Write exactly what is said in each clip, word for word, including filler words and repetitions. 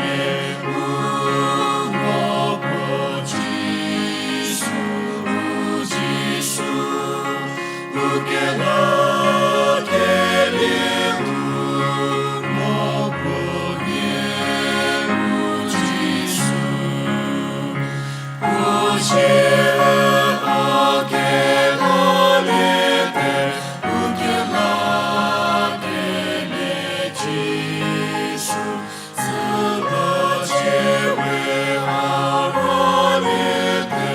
Ukelakelieu mo puo Jisu, u Jisu. Ukelakelieu mo puo nie, u Jisu. U zie a kelaliete, ukelakelieu Jisu. Süla cie we a roliete,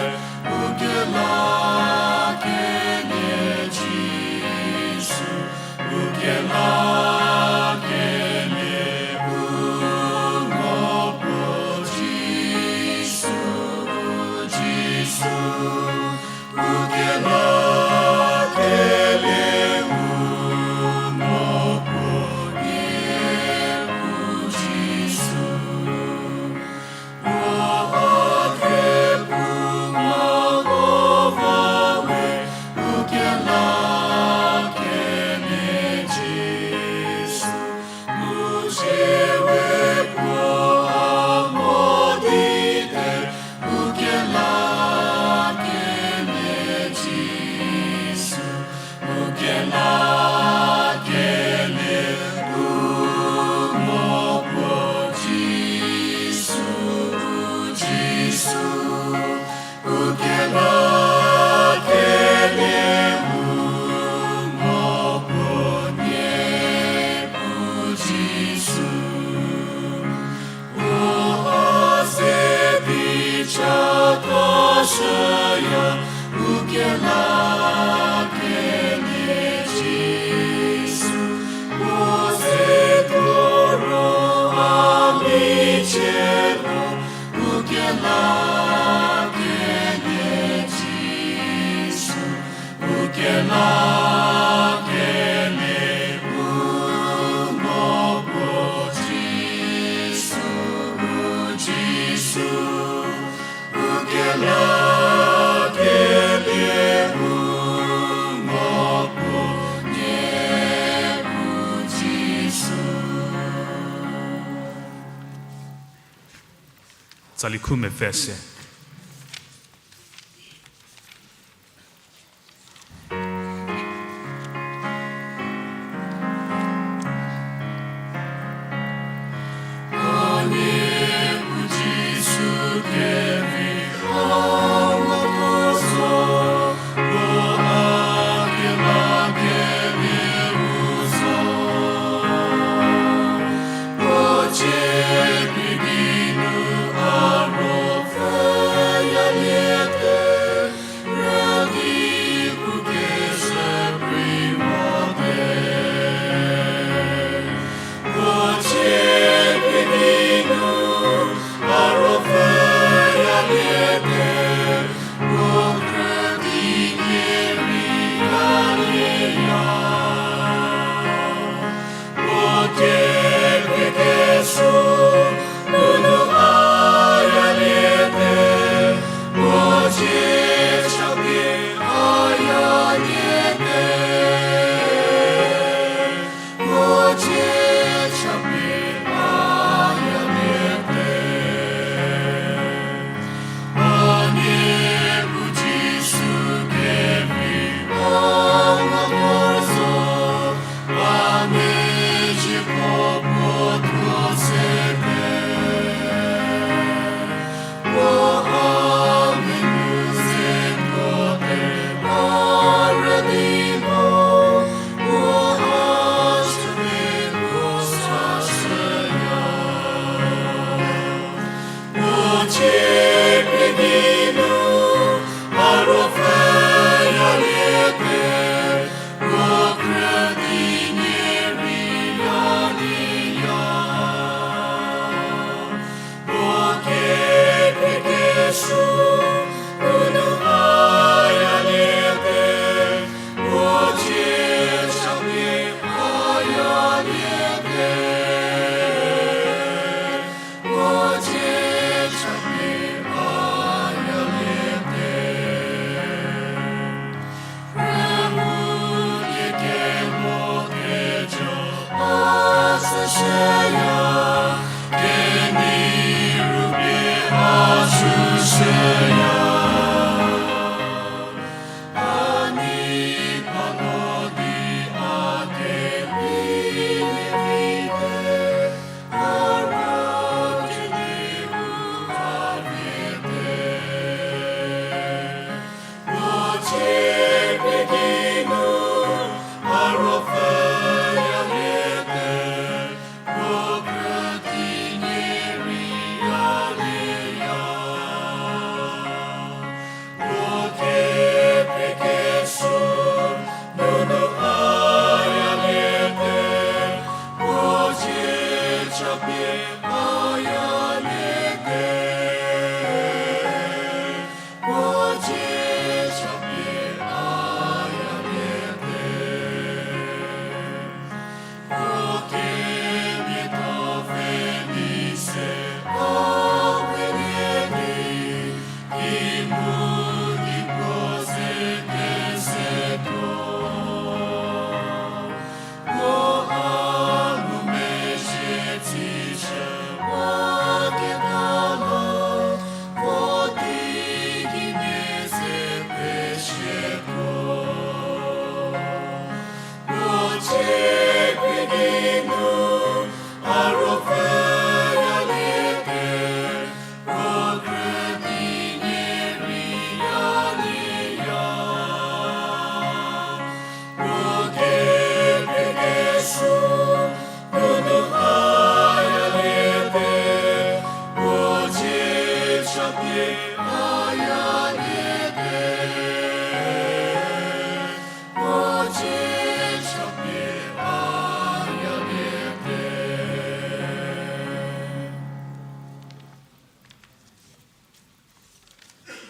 ukelakelieu Jisu. Ukelakelieu mo puo Jisu, u Jisu. Ukelakelieu mo puo nie, u Jisu. Puo a kepu mo ko va we, ukelakelieu Jisu. U zie we puo a mo di te, ukelakelieu Jisu. Ukelakelieu mo puo Jisu, u Jisu. Ukelakelieu mo puo nie, u Jisu. Puo a se di cha ta shüya, ukelakelieu Jisu. Puo se tuo ro a michie mo, ukelakelieu Jisu. Ukelakelieu mo puo Jisu, u Jisu. Ukelakelieu mo puo nie, u Jisu. Tsali khu mepfü se.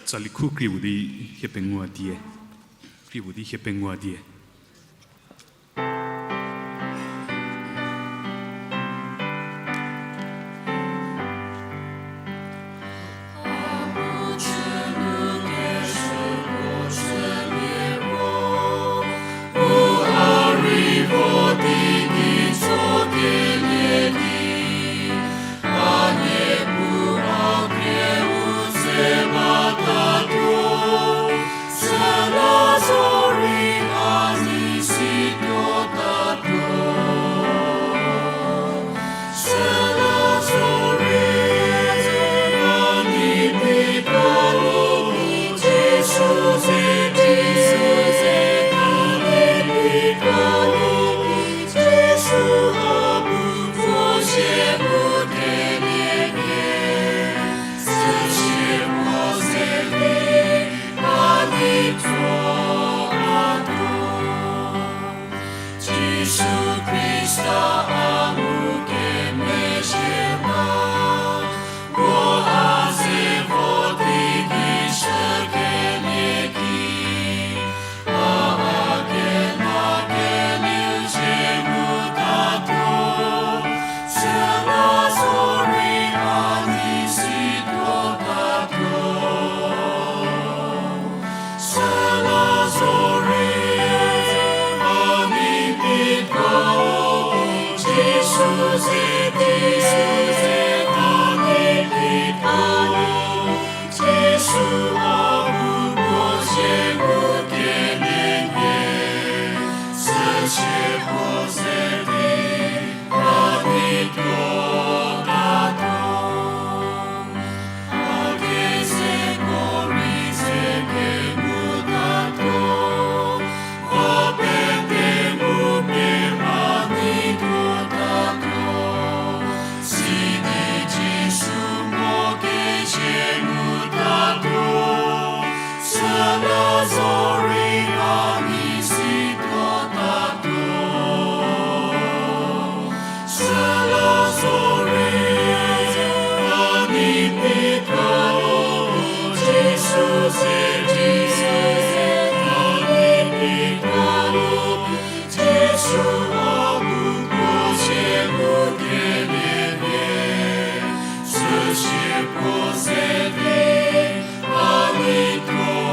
Tsali khu krie puo di hie pengou a die. Krie puo di hie pengou a die. Jisu Khrista a ngukemezhie ba, puo a ze vo di ki shükelie ki, a a kela keliu zhie ngutatuo, süla zorei a nei si tuotatuo. Süla zorei a nei pituo, Jisu ze di, Jisu ze a nei pituo, Jisu a bu puo zhie ngukeliemia, süsie puo ze di a nei tuotatuo.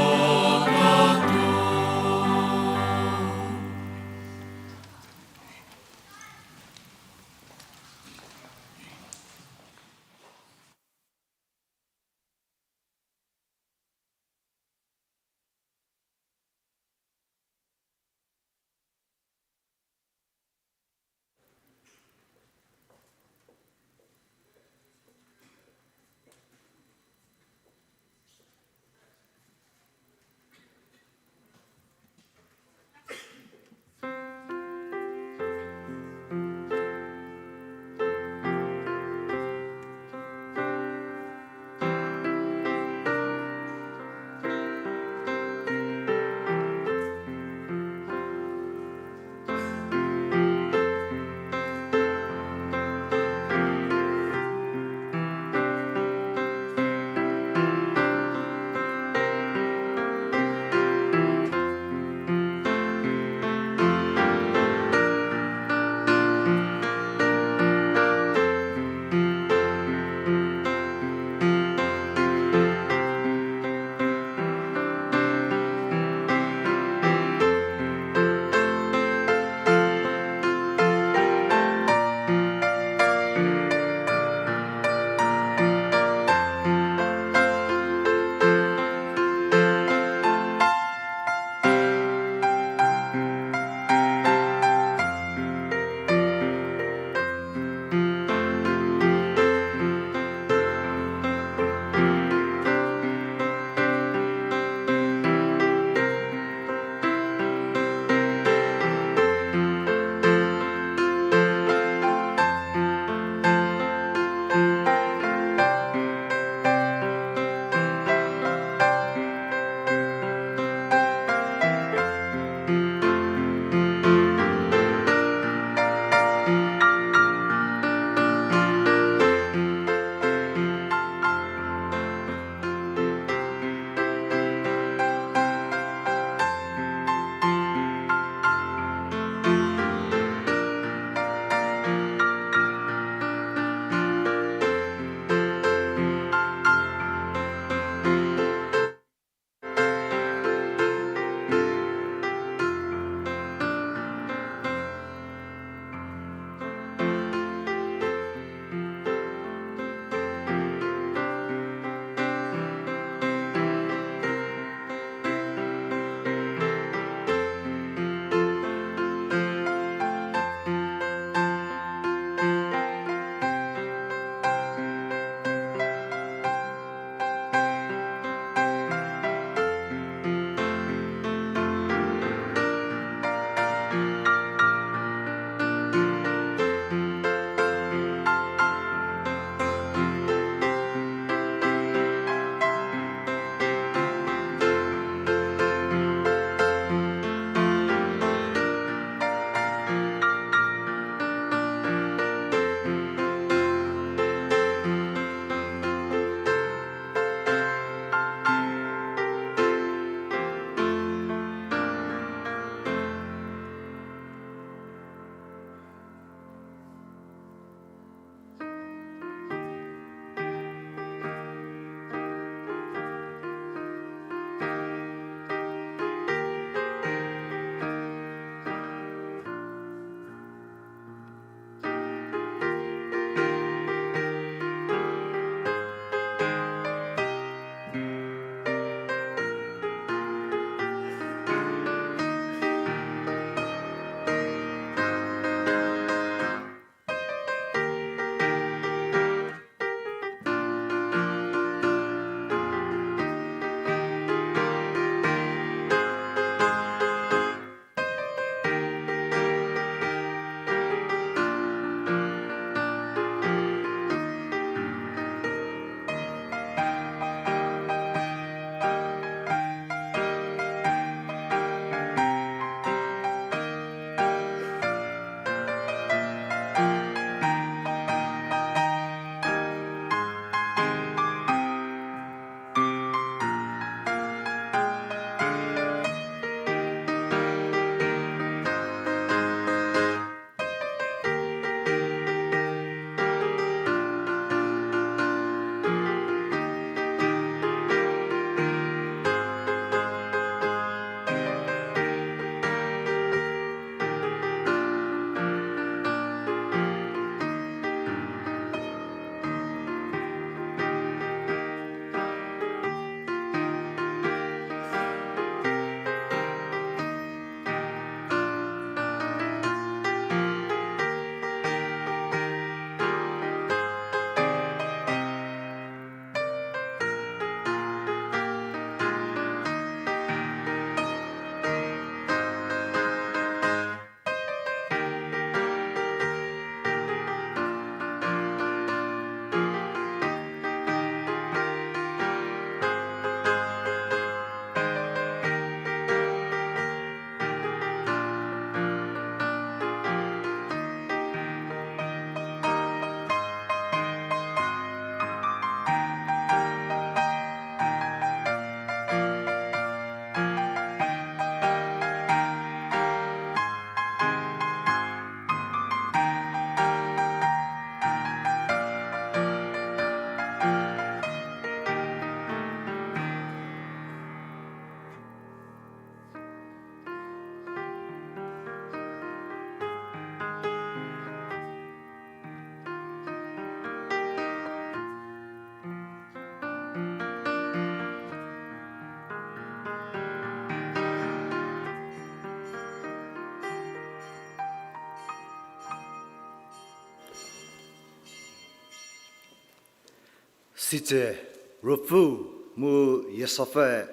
Sitse, Ruopfü mu Yiesapfü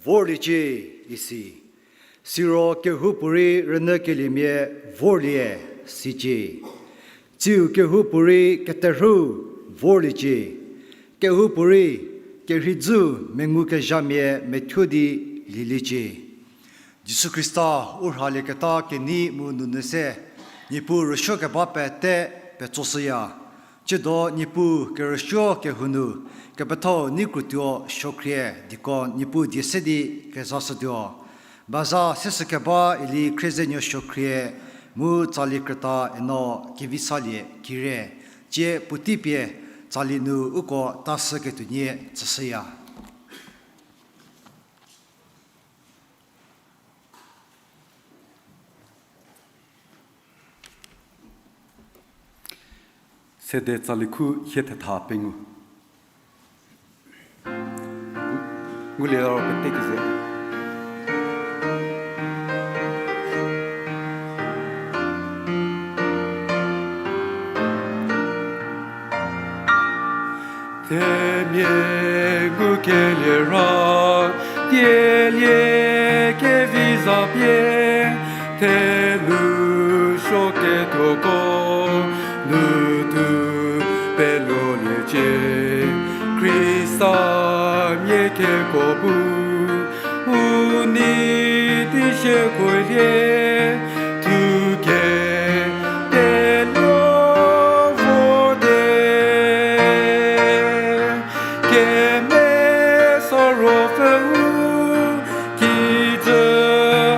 vorliecie isi. Siro kehoupuorei rünyükeliemia vorlie sicie. Tsiu kehoupuorei keterhüu vorliecie. Kehoupuorei kerheidzü mengukezhamia methuo di lieliecie. Jisu Khrista u rhalieketa kenei mu nunu se, Niepuu rüsuo keba pete petsoshüya. Tsiedo Niepuu kerüsuo kehou nu, kepethau nei krütuo suokhrie diko Niepuu die se di kezashütuo. Baza sesü keba ili Khriezenuo suokhrie, mu tsali krüta eno Kevisalie Kire. Tsie puotei pie tsali nu uko tashüketuonie tsüshüya. Sede tsali khu hie thetha pengou. Ngulie ro pete keze. Themia ngukelie ra, dielie kevi za pie, thenu suoketuoko, nu tu peloliecie, Khrista mia keko bu, u nei di shiekolie, thuke pelo vote. Kemesa Ruopfü u, kijü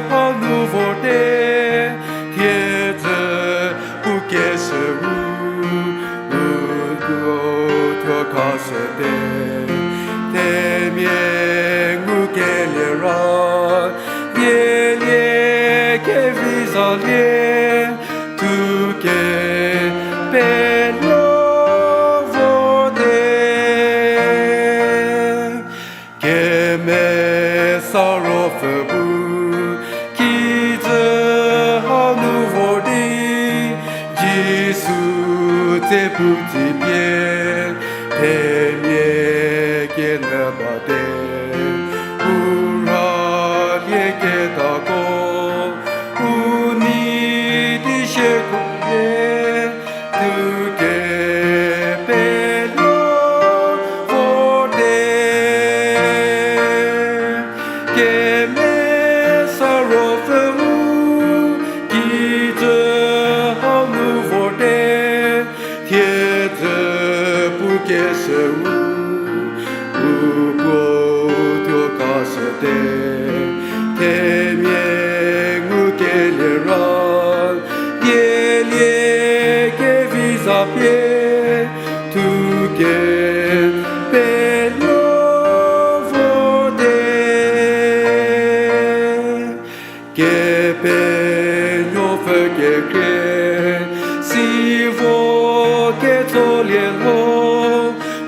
hanu vote, thiedzü pukeshü u, u tuo khashüte. Themia ngukelie ra, dielie kevi zalie, thuke pelo vote. Kemesa Ruopfü bu, kijü hanu vor di, Jisu tse pu tsi pie, themia kenyü bate, u rhalie ketako, u nei di shiekolie, thuke pelo vote. Kemesa Ruopfü u, kijü hanu vorte, thiedzü pukeshü u, u puo tuo khashüte. Themia ngukelie ra, dielie kevi za pie, thuke pelo vote. Kepenuopfü kekhrie, si vo ketsolie lho,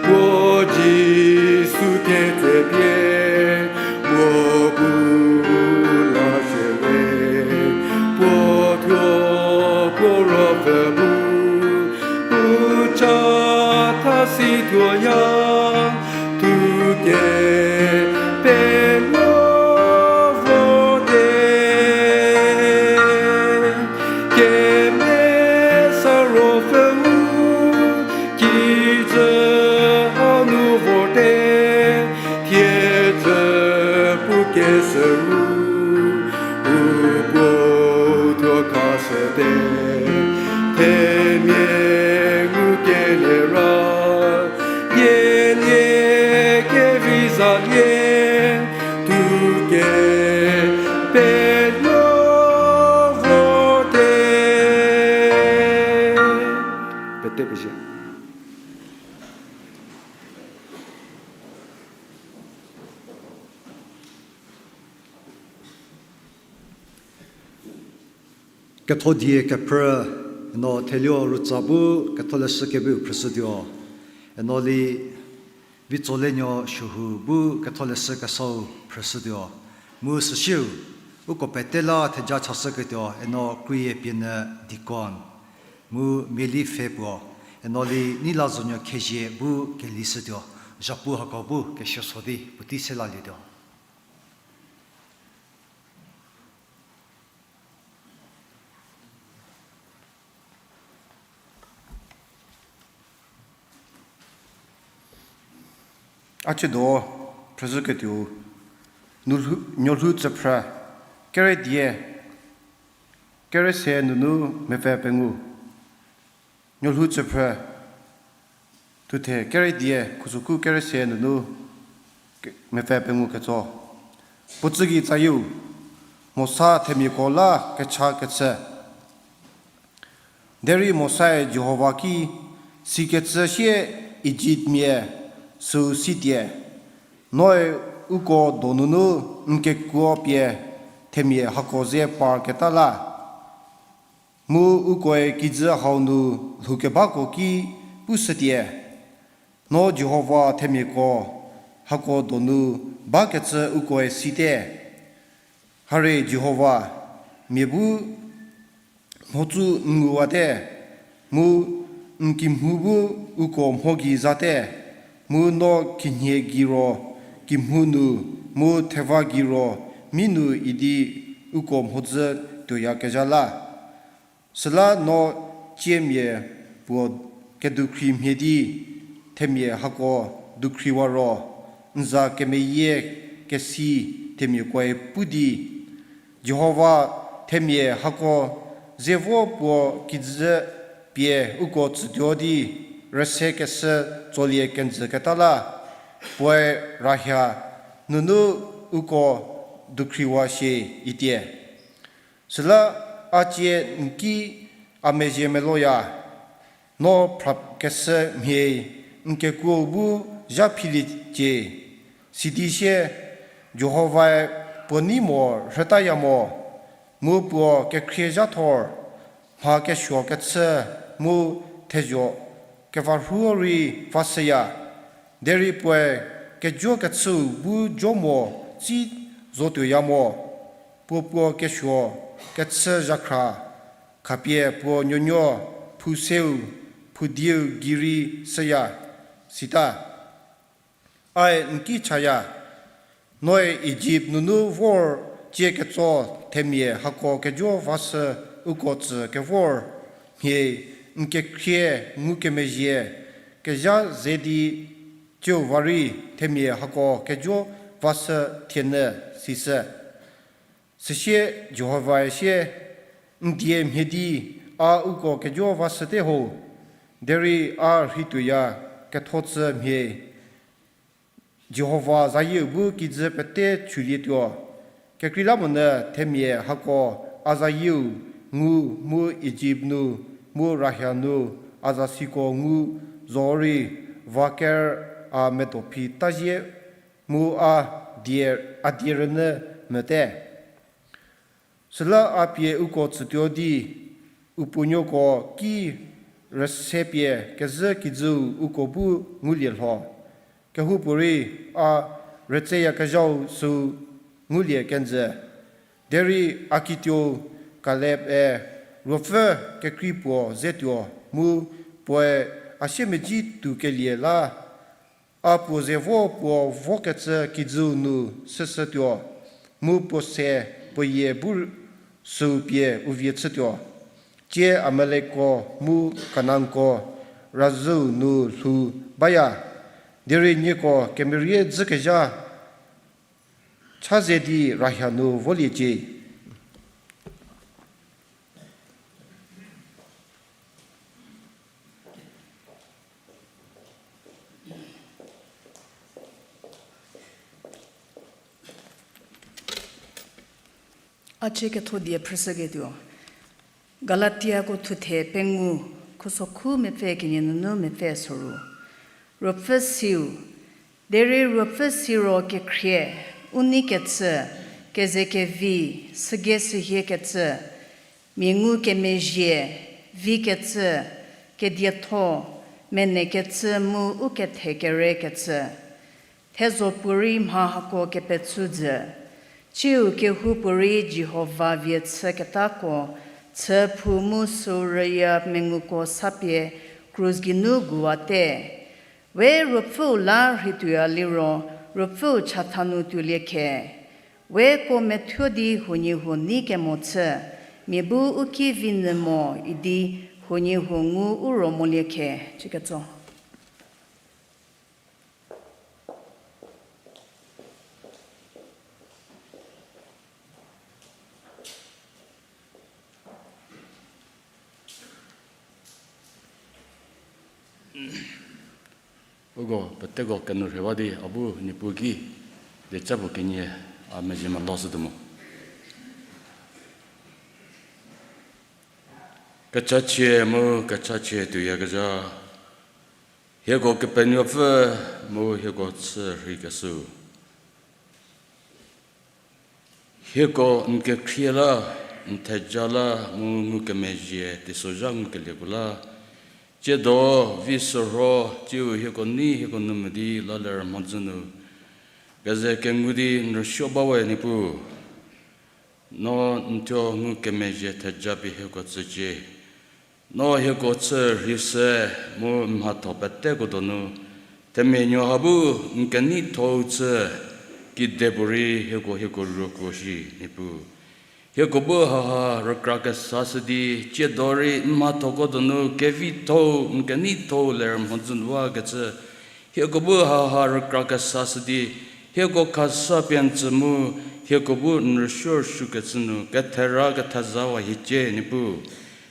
puo Jisu ketsepie, puo bu la shie we, puo thuo puo Ruopfü bu, u cha tha si tuoya, thuke pelo vote. Kemesa Ruopfü u, kijü hanu vorte, thiedzü pukeshü u, u puo tuo khashüte. Themia ngukelie ra, dielie kevi zalie, thuke pelo vote. Pete pezie. Kethodie kephrü, eno Thelio Rutsa bu ketholeshü keviu phrüshütuo. Eno li Vitsolenuo Suohu bu ketholeshü kesau phrüshütuo. Mu süsiu, uko pete la theja chashüketuo, eno Kreiepienyü deacon. Mu Mieli Pfhe puo, eno li Neilazonuo Khezhie bu kelishütuo. Zhapu hako bu kesuo so di puotei se lalietuo. A ciedo phrüzhüketuo, Nuolhou, Nuolhou Tsüphrü, kere dia, kere se nunu mepfü pengou. Nuolhou Tsüphrü, thuthe kere dia, khusokhu kere se nunu ke-, mepfü pengou ketso. Puo tsügei tsayieu, Mosa themiako la kecha kechü. Derei Mosae Jihova ki, sikecü sie Ijiptmia süu sitie, noe uko donunu n kekuo pie themia hako ze parketa la. Mu ukoe kijü hau nu lhoukebako ki pushütie, no Jihova themiako hako donu bakecü ukoe site. Harie Jihova, mia bu mhodzü n nguwate, mu n kimhou bu uko mho gei zate, mu no khinhie gei ro kimhou nu, mu theva gei ro mi nu idi uko mhodzü tuoyakezha la. Süla no tsiemia puo kedukhri mhie di, themia hako dukhriwa ro, n za kemeyie kesi themiakoe pu di, Jihova themia hako ze vo puo kijü pie uko tsütuo di, rüse keshü tsolie kenjüketa la, puoe rahia nunu uko dukhriwa shie itie. Süla a cie n ki a mezhie meloya, no phrapkeshü mhie n kekuo bu zha philiecie, sidi sie, Jihovae puo nei mo rhütaya mo, mu puo kekhrie zhathor, mha kesuo kechü mu thezho kevarhuo rei vashüya, derei puoe kejo kechüu bu jo mo tsi zotuoya mo, puo puo kesuo kechü zhakhra, khapie puo nuonuo phuseu phudieu gei rei shüya, sita. Ae n ki chaya, noe Ijipt nunu vor cie ketso themia hako kejo vashü uko tsü kevor mhie n kekhrie ngukemezhie kezha ze di cieu va rei themia hako kejo vashü thienyü, sisü. Süsie Jihovae sie, n die mhie di a uko kejo vashüte ho, derei a rhei tuoya ketho tsü mhie Jihova zayieu bu kijü pete chülietuo. Kekreilamonyü themia hako a zayieu ngu mu Ijipt nu mu rahia nu a zasiko ngu zorei va ker a medo phi tazie mu a die, a die rünyü mote. Süla a pie uko tsütuo di, u puonuoko ki rüse pie kezhü kijüu uko bu ngulie lho. Kehoupuorei a rütseyakezhau süu ngulie kenjü. Derei a kituo Kaleb-e ruopfü kekrei puo zetuo mu puoe a siemedzi tuokelie la, a puo ze vo puo vokecü kijüu nu süshütuo, mu puo se puo yie bu süu pie u vie chütuo. Tie Amalekko mu Kanaanko razhüu nu lhou baya, derei nieko kemerie dzükezha cha ze di rahia nu voliecie. A cie ketho die phrüshüketuo. Galatiako thuthe pengou, khusokhu mepfü kenie nunu mepfü soru. Ruopfü siu, derei ruopfü siro kekhrie, u neikecü, kezekevi, sügei sühiekecü, mia ngukemezhie, vikecü, kedietho, menekecü mu u kethe kerekecü. Thezho puorei mha hako kepetsü jü. Ciu kehoupuorei Jihova vie chüketako, chü phou mu süu rüya menguko sapie krus geinu guwate. We Ruopfüu la rhei tuoya liro, Ruopfüu chatha nu tuolie khe. We kuo methuo di huoniehuo nei kemo chü, mia bu u ki vi nyü mo idi huoniehuo ngu u ro molie khe. Ciketso. Uko peteko kenu rheiwa di a bu Niepuu ki dieca puo kenie a mezhie melo shütuo mo. Kechachie mu kechachie tuoyakezha, hieko Kepenuopfü mu hieko chü rheikeshüu. Hieko n kekhrie la, n theja la, mu ngukemezhie teisozha ngukelieko la, tsiedo, vi sürho, tsiu hieko nei hieko nu medi la ler mhodzü nu keze kengu di n rüsuo bawe Niepuu. No n thuo ngukemezhie theja pie hieko tsücie. No hieko chü rhei se mu n mhatho peteko donu, themia nuo ha bu n keneithou chü, kedipuorei hieko hieko ruokuo shi Niepuu. Hieko bu haha rükra kesashü di, tsiedo rei n mhathoko donu kevithou n keneithou ler mhodzü nu bakecü, hieko bu haha rükra kesashü di, hieko khasa pie n tsü mu, hieko bu n rüsuo rüsuokecü nu kethera ketheza wa hiecie Niepuu.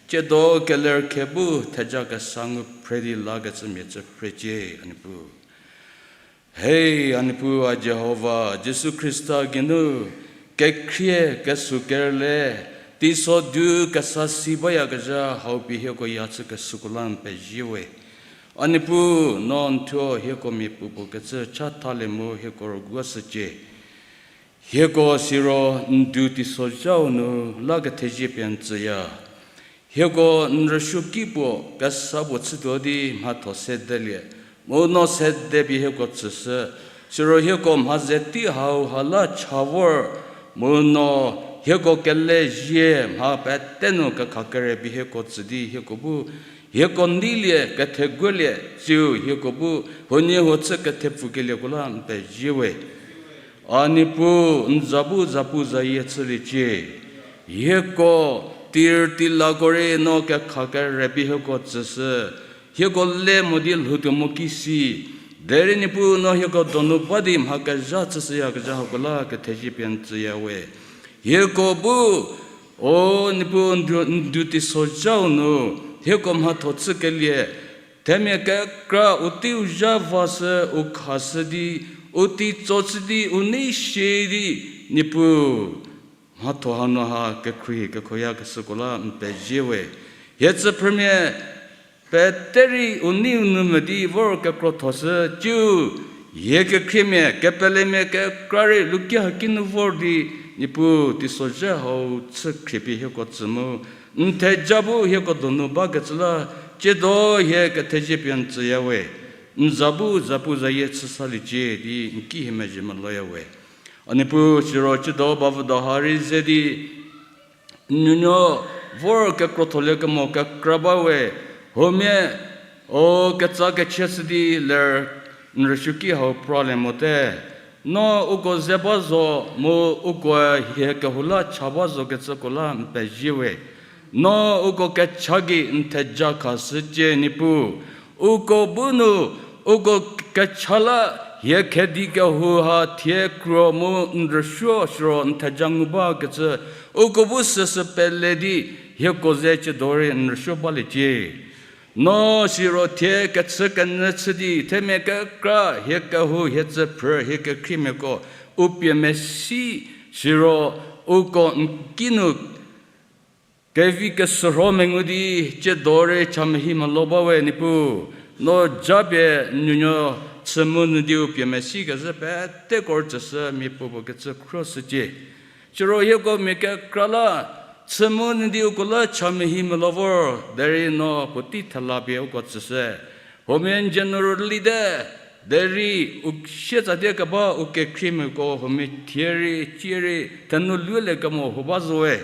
Tsiedo keler khe bu theja kesa ngu phre di lakecü mia chü phrecie, a Niepuu. Hei, a Niepuu, a Jihova, Jisu Khrista geinu kekhrie kesuo kerle, teiso du kesa si bayakezha hau pie hieko ya chükeshüko la n pezie we. A Niepuu, no n thuo hieko mia puopuo kecü chathalie mu hieko rüguoshücie. Hieko siro n du teisozhau nu la kethezie pie n tsüya. Hieko n rüsuoki puo kesa puo chütuo di mhatho sedelie, mu no sede pie hieko tsüshü. Siro hieko mha ze tei hau ha la cha vor, mu no hieko kelezie mha pete nu kekha kere pie hieko tsü di hieko bu, hieko neilie ketheguolie, tsiu hieko bu huoniehuo chü kethepfükelieko la n pezie we. A Niepuu, n za bu zapuzayie chüliecie. Hieko tir tilako rei no kekha kere pie hieko tsüshü. Hieko le mo di lhoutuo mo kisi. Derei Niepuu, no hieko donu ba di mha kezha chüshüyakezha hako la kethezie pie n tsüya we. Hieko bu, o Niepuu, n du, n du teisozhau nu hieko mhatho chükelie, themia kekra u teiu zha vashü, u khashü di, u teitso chü di, u nei sie di, Niepuu, mhatho hanu ha kekhrie kekhoyakeshüko la n pezie we. Hie tsüphrümia pete rei u neiu nu medi vor kekrothashü tsiu, hie kekhriemia, kepelemia kekra rei luki haki nu vor di, Niepuu, teisozha hau chü khriepie hieko tsü mu, n theja bu hieko donu bakecü la, tsiedo hie kethezie pie n tsüya we. N za bu zapuzayie chüsaliecie di n ki hie mezhie meloya we. A Niepuu, siro tsiedo bavüdo ha rei ze di, n nuonuo vor kekrotholie kemo kekra ba we, huomia, o ketsa kechie shü di ler n rüsuoki hau pralie mote. No uko ze ba zo mu uko hie kehou la cha ba zokecüko la n pezie we. No uko kecha gei n theja khashücie Niepuu. Uko bu nu, uko kecha la hie khedi kehou ha thie kro mu n rüsuo siro n theja ngu bakecü, uko bu süsü pele di, hieko ze tsiedo rei n rüsuo baliecie. No siro thie kechü kenyü chü di, themia kekra hie kehou, hie tsüphrü, hie kekhriemiako u pie mesi, siro uko n ki nu kevi kesürho mengu di, tsiedo rei cha mehi melo ba we Niepuu. No japie n nuonuo chü mu nyü di u pie mesikezhü peteko rei tsüshü mia puopuo kecü khruoshücie. Siro hieko mia kekra la chü mu nyü di uko la cha mehi melo vor, derei no puotei thela pie uko tsüshü. Huomia n general leader, derei u sietsatie keba u kekhriemiako huomia thie rei, tsie rei, thenu lulie kemo huo ba zo we.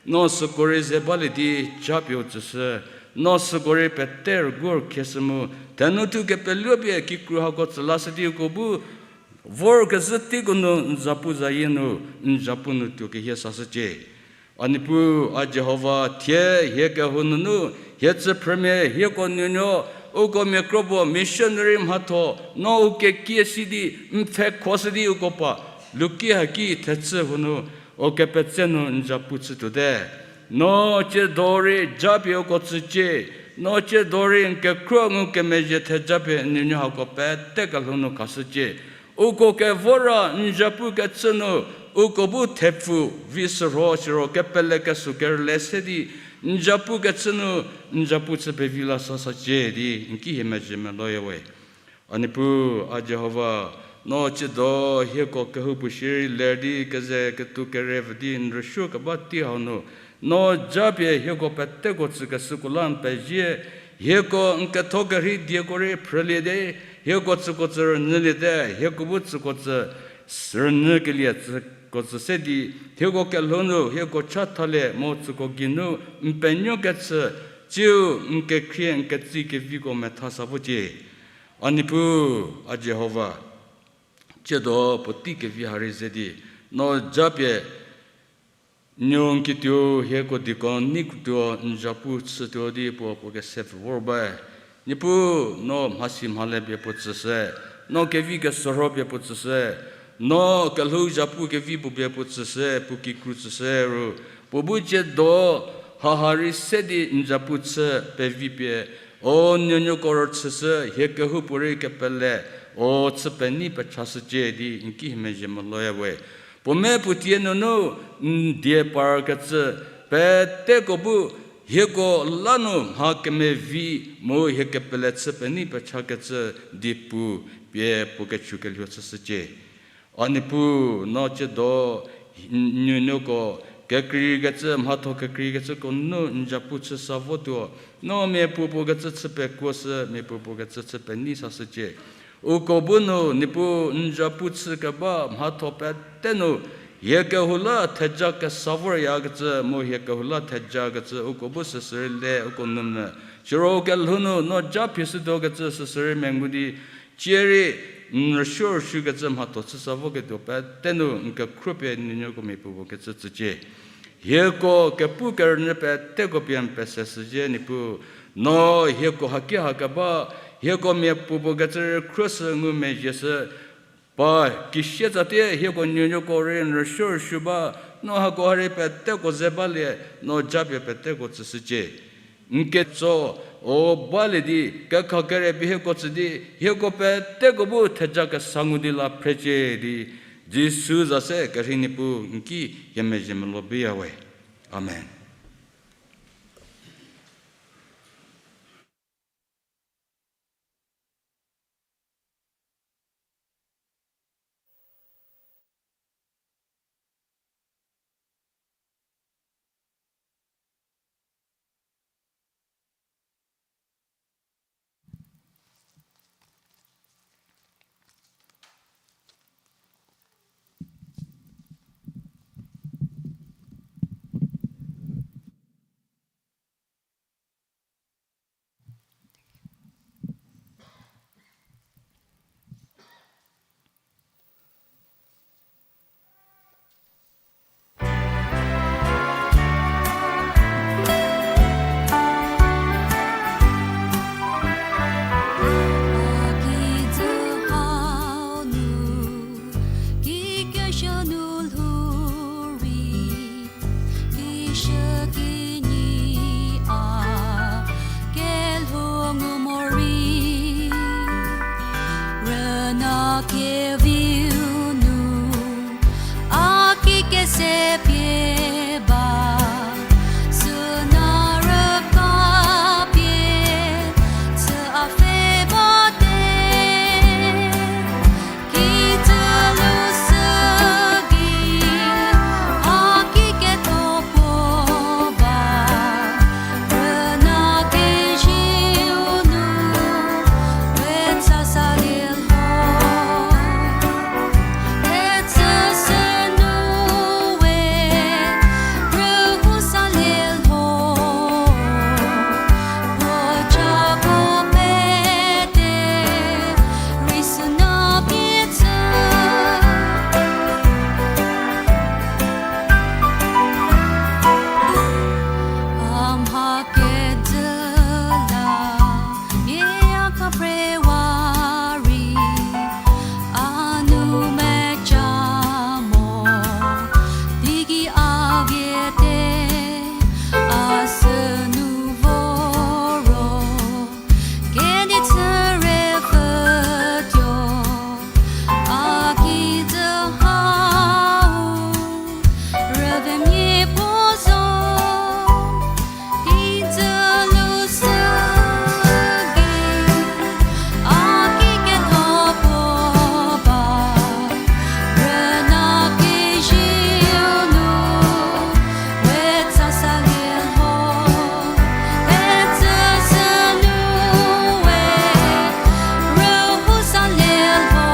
No süko rei ze balie di japie u tsüshü. No süko rei pete rüguo khie shü mu, thenou thu kepeluo pie kikru hako tsü lashü di uko bu vorkezhü teiko nu n zapu zayie nu, n zapu nu tuo kehie sashücie. A Niepuu, a Jihova, thie hie kehou nunu, hie tsüphrümia hieko nuonuo, uko miakro puo missionary mhatho, no u kekie si di, n pfhekhoshü di uko pa, luki haki thechü hunu, u kepetse nu n zapu chütuote. No tsiedo rei japie uko tsücie, no tsiedo rei n kekhruo ngukemezhie thejapie n nuonuo hako pete kelhou nu khashücie. Uko kevor ra n zapu kechü nu, uko bu thepfu vi shürho siro kepele kesuo kerüle se di, n zapu kechü nu, n zapu chü pevi la sasacie di n ki hie mezhie meloya we. A Niepuu, a Jihova, no tsiedo hieko kehoupuo shierei ler di keze ketou kerepfü di n rüsuo keba tei hau nu, no japie hieko peteko tsükeshüko la n pezie, hieko n ketho kerhei dieko rei phrülie di, hieko tsüko tsü rünyüliete, hieko bu tsüko tsü rünyükelie tsüko tsü se di, hieko kelhou nu hieko chathalie mu tsüko geinu n penuokechü, tsiu n kekhrie n ketsi keviko metha sa vocie. A Niepuu, a Jihova, tsiedo puotei kevi ha rei ze di, no japie n nuo n kituo hieko deacon nei krütuo n zapu chütuo di puo puo kese pfü vor ba. Niepuu, no mhasi mhale pie puo tsüshü, no kevi kesürho pie puo tsüshü, no kelhou zapu kevi puo pie puo tsüshü, puo kikru tsüshü ru, puo bu tsiedo haha rei se di n zapu chü pevi pie, o nuonuoko rüchüshü, hie kehoupuorei kepele, o chü penei pechashücie di n ki hie mezhie meloya we. Puo me puo tie nunu n die parkecü peteko bu hieko la nu mha kemevi mu hie kepele chü penei pechakecü diepu pie puo kechu kelhuo chüshücie. A Niepuu, no tsiedo n nuonuoko kekreikecü, mhatho kekreikecüko nu n zapu chü sa votuo, no miapuopuo kecü chü pekuoshü, miapuopuo kecü chü penei sashücie. Uko bu nu Niepuu n zapu chü keba mhatho pete nu, hie kehou la theja kesa voryakecü mu hie kehou la thejakecü uko bu süsü rei le uko nu mvü. Siro u kelhou nu no ja phieshütuokecü süsü rei mengu di, cie rei n rüsuo rüsuokecü mhatho chü sa voketuo pete nu n kekhruo pie nuonuoko miapuopuo kecü tsücie. Hieko kepu kerünyü peteko pie n pese shüzhie Niepuu, no hieko haki ha keba, hieko miapuopuo kecü rei khruoshü ngumezhie shü, pa kishie tsatie hieko nuonuoko rei n rüsuo rüsuo ba, no hako ha rei peteko ze balie, no japie peteko tsüshücie. N ketso, o balie di, kekha kere pie hieko tsü di, hieko peteko bu theja kesa ngu di la phrecie di, Jisu za se kerhei Niepuu n ki hie mezhie melo biya we. Amen. February, a nu mecha mo, teigei a vie te, a sünu voro, kedi chü re pfütuo, a kijü hau, rüvemia puo zo, kijü lu sü gei, a ki ketho puo ba, rüna kezieu nu, we tsa salie lho, kecü sü nu we, rühu salie lho.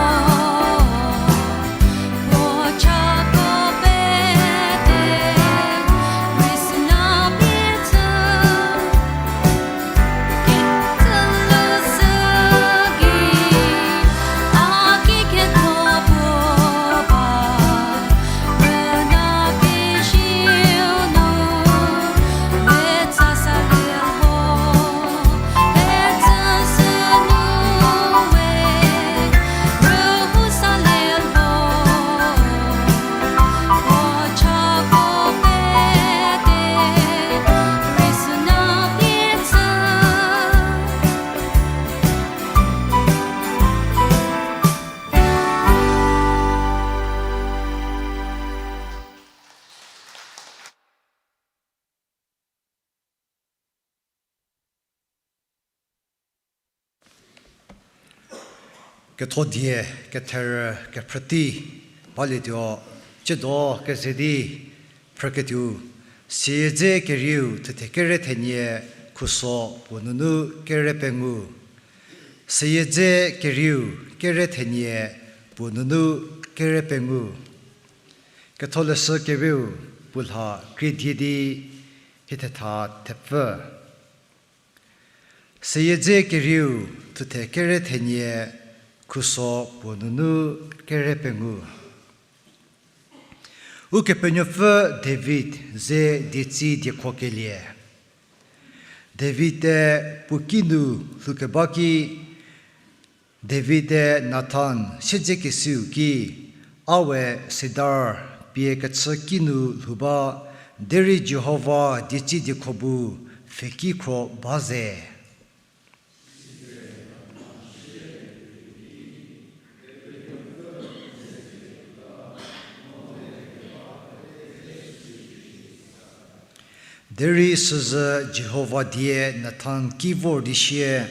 Kethodie, ketherü, kephrütei, balietuo, ciedo keze di, phrüketuou, Seyie dze kerieu, thuthe kere thenie, khuso, puo nunu kere pengou. Seyie dze kerieu, kere thenie, puo nunu kere pengou. Ketholeshü kerieu, puo lha krie die di, hiethetha thepfü. Seyie dze kerieu, thuthe kere thenie, khuso puo nunu kere pengou. Ukepenuopfü David ze dietsi diekhokelie. David-e puo kinu lhoukeba ki, David-e Nathan siedzekesiu ki, a we sedar pie kechü kinu lhou ba, derei Jihova dietsi diekho bu pfhekikhro ba ze. Derei süzhü Jihova die Nathan ki vor di sie,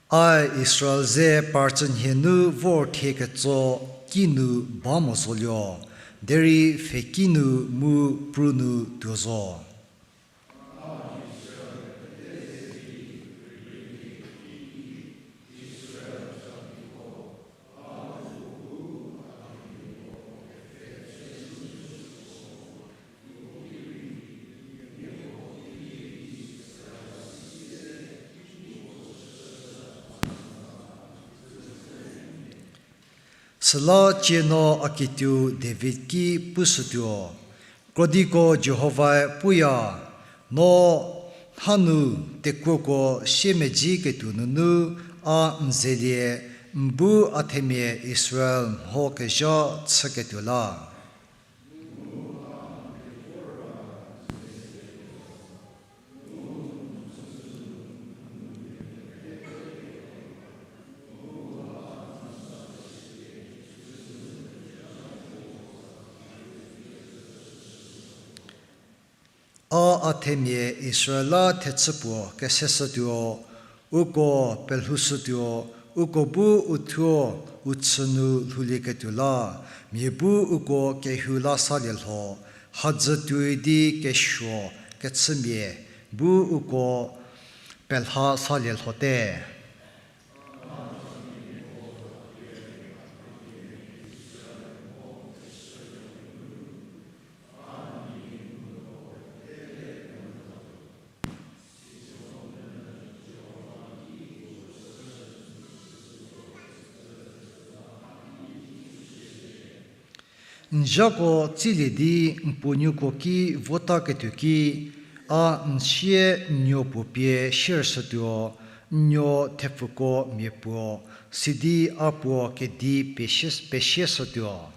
A Israel ze partsünhie nu vor thie ketso kinu ba mo zolie, derei pfhekinu mu pru nu tuo zo. Süla cie no a kituou David ki pushütuo, Krodiko Jihovae puya, no hanu tekuoko siemedziketuo nunu a n zelie, n bu a themia Israel mho kezha chüketuo la. A a themia Israel la thechü puo keseshütuo, uko pelhoushütuo, uko bu u thuo u chü nu lhoulieketuo la, mia bu uko kehou la salie lho, hadzü tuoi di kesuo kechümia bu uko pelha salie lhote. N zhako tsilie di n puo nuoko ki vota ketuo ki, a n sie n nuo puo pie shiershütuo, n nuo thepfuko mia puo, sidi a puo kedi pesie, pesie shütuo.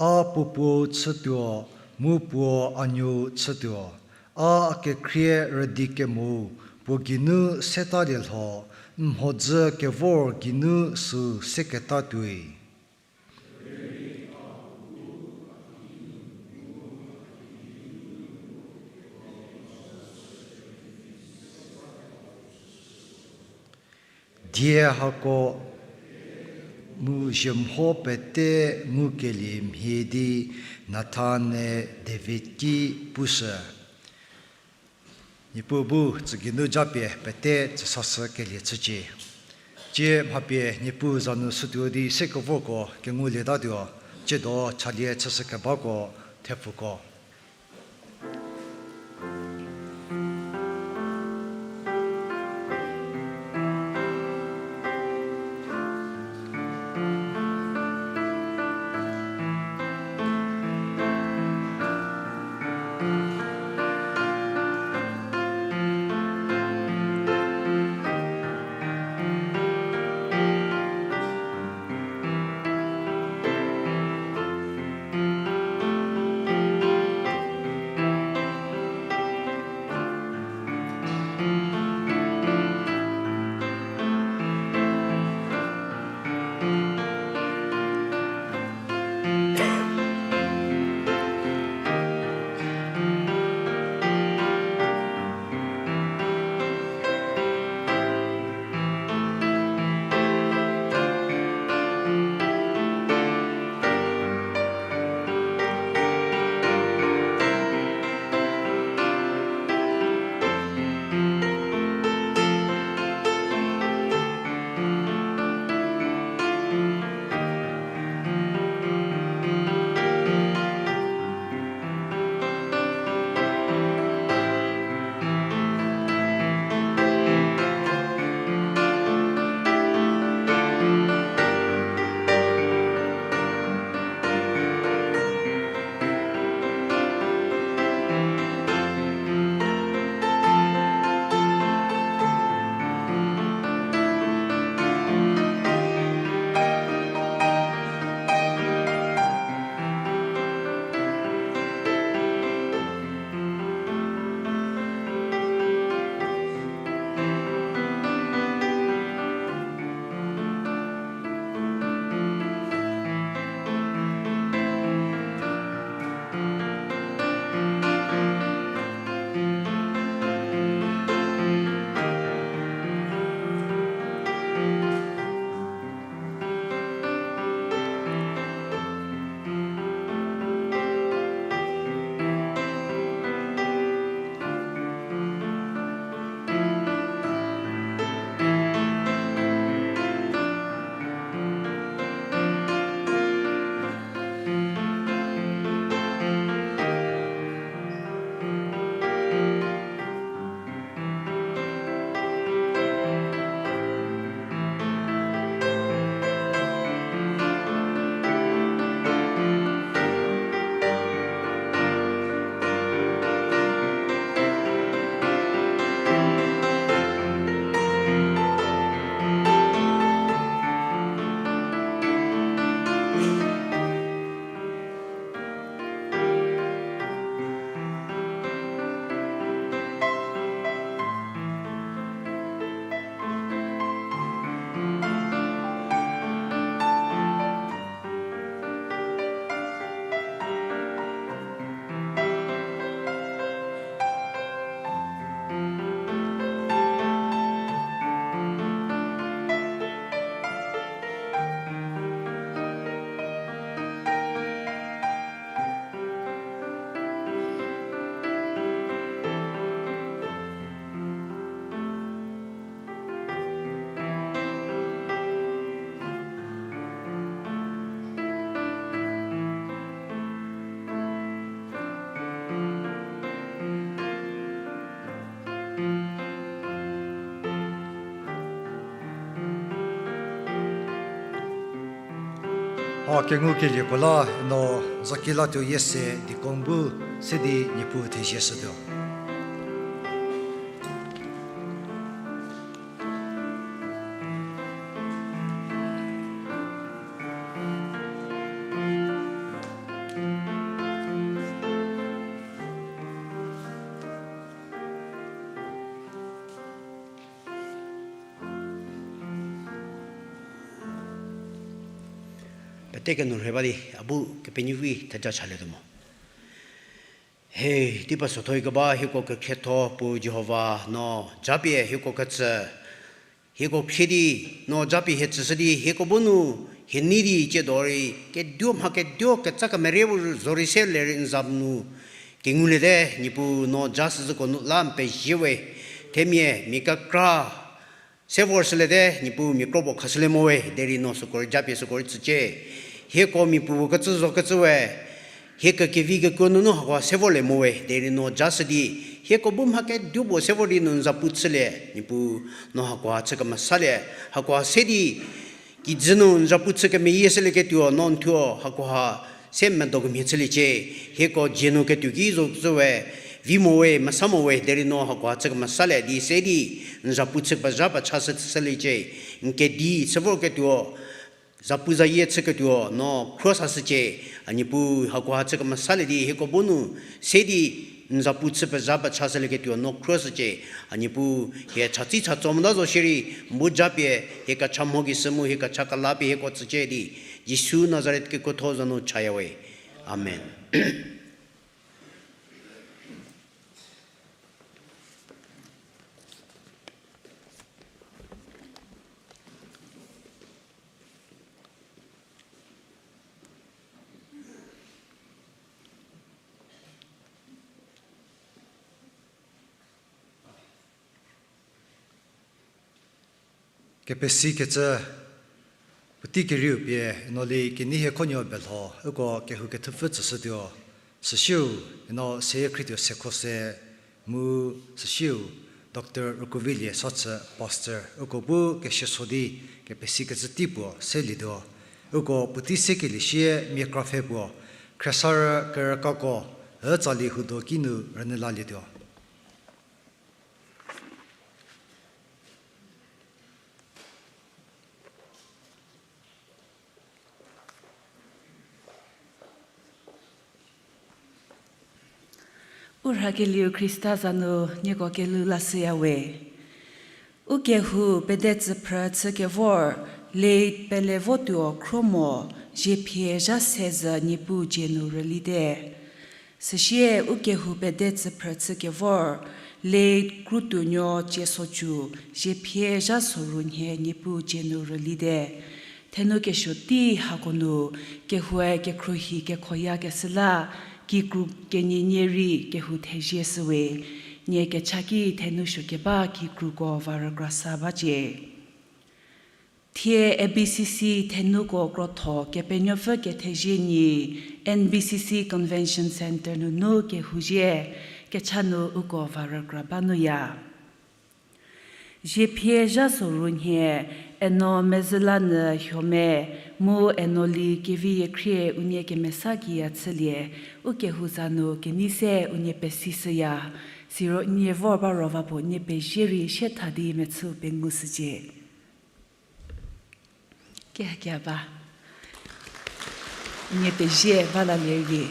A puo puou chütuo, mu puo a nuou chütuo. A kekhrie rüdi kemo puo geinu setalie lho, n mhodzü kevor geinu süu seketa tuoi. Die hako mu zhie mho pete ngukelie mhie di Nathan-e David ki pushü. Niepuu bu tsü geinu japie pete tsüsashükelie chücie. Tsie mha pie Niepuu za nu shütuo di sekevorko kengulietatuo, tsiedo chalie chüshükebako thepfuko. A kengukelieko la no Zakilatuo Yiese deacon bu se di Niepuu thezie shütuo. Pete kenu rhe ba di, a bu Kepenuopfü theja chalietuo mo. He, teipa sothoikeba hieko kekhrietho Puo Jihova no japie hieko ketsü, hieko khrie di, no japie hie tsüshü di, hieko bu nu hie nei di tsiedo rei, keduo mha keduo ketsa kemerie bu zorei se lerei n za nu kenguliete, Niepuu no ja süzhüko nu la n pezie we, themia mia kekra se vorshüliete, Niepuu mia kro puo khashülie mo we, derei no süko rei japie süko rei tsücie. Hieko mia puo kecü zo kecü we, hie kekevi kekuo nunu hakoha se vorlie mo we, derei no ja shü di, hieko bu mha keduo puo se vor di no n zapu chülie, Niepuu no hakoha chü kemesalie, hakoha se di, kijü nu n zapu chü kemeyie shülieketuo no n thuo hakoha se medo kemhie chüliecie, hieko dzie nu ketuo ki zo zo we, vi mo we, mesa mo we, derei no hakoha chü kemesalie di se di, n zapu chü pezha pechashü chüshüliecie, n kedi chü vorketuo, zapu zayie chüketuo no khruohi sashücie, a Niepuu hakoha chü kemesalie di hieko bu nu se di n zapu chü pezha pechashülieketuo no khruohi shücie, a Niepuu hie chatsi chatso mota zo shierei, n bu japie hie kecha mho gei shü mu hie kecha kela pie hieko tsücie di, Jisu Nazaret kekuotho za nu chaya we. Amen. Kepesikecü, puotei kerieu pie Enoli Kenei hie khuonuo belho uko kehou kethupfü tsüshütuo, süsiu Eno Seyie Khrietuo Sekhose mu süsiu Doctor Rukuvilie Sochü, Pastor, uko bu keshüso di kepesikecü tei puo selietuo. Uko puotei sekelie sie mia krapfhe puo khriesarü kerükako ü tsali hudo kinu rünyü lalietuo. U rhakelieu Khrista za nu nieko kelhou lashüya we. U kehou pede tsüphrü chükevor, late Pelevotuo Khromo, ziephie zha se zhü Niepuu dzie nu rülite. Süsie u kehou pede tsüphrü chükevor, late Krutuonuo Ciesocu, ziephie zha soru nhie Niepuu dzie nu rülite. Thenu kesuo tei hako nu, kehoue kekhruohi kekhoyakeshü la, kikru kenie nie rei kehou thezie shüwe, nie kecha ki thenu suokeba kikruko va rükrasa bacie. Thie A B C C thenuko krotho Kepenuopfü kethezie nyi N B C C Convention Centre nunu kehouzie, kecha nu uko va rükra ba nuya. Ziephie zha soru nhie, Eno Mezülanyü Huome, mu Enoli Keviekhrie unie kemesa kiya chülie, u kehou za nu kenei se unie pesishüya, siro nie vor ba ro va puo nie pezie rei sie tha di mechü pengushücie. Kehakia ba. Nie pezie ba lalie rei.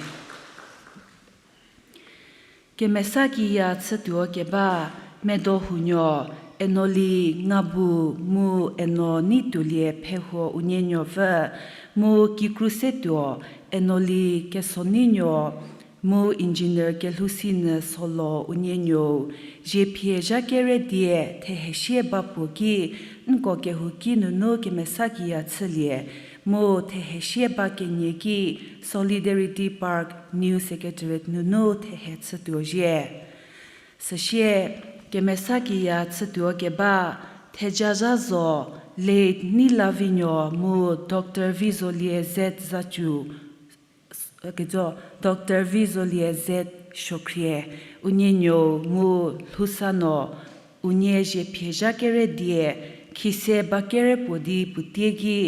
Kemesa kiya chütuo keba, Medohunuo, Enoli Ngabu, mu Eno Neituolie Phehuo unie nuopfü, mu kikru setuo, Enoli Kesoneinuo, mu Engineer Kelhousinyü Solo unie nuou, ziephie zha kere die thehesie ba puo ki, nko kehouki nunu kemesa kiya chülie, mu thehesie ba kenie ki Solidarity Park New Secretariat nunu thehe chütuo zhie. Süsie, kemesa kiya chütuo keba, theja zha zo, late Neilavinuo mu Doctor Vizolie Z Zacu, kejo, Doctor Vizolie Z Suokhrie, unie nuou mu Lhousano, unie ziephie zha kere die, khise ba kere puo di puotie ki,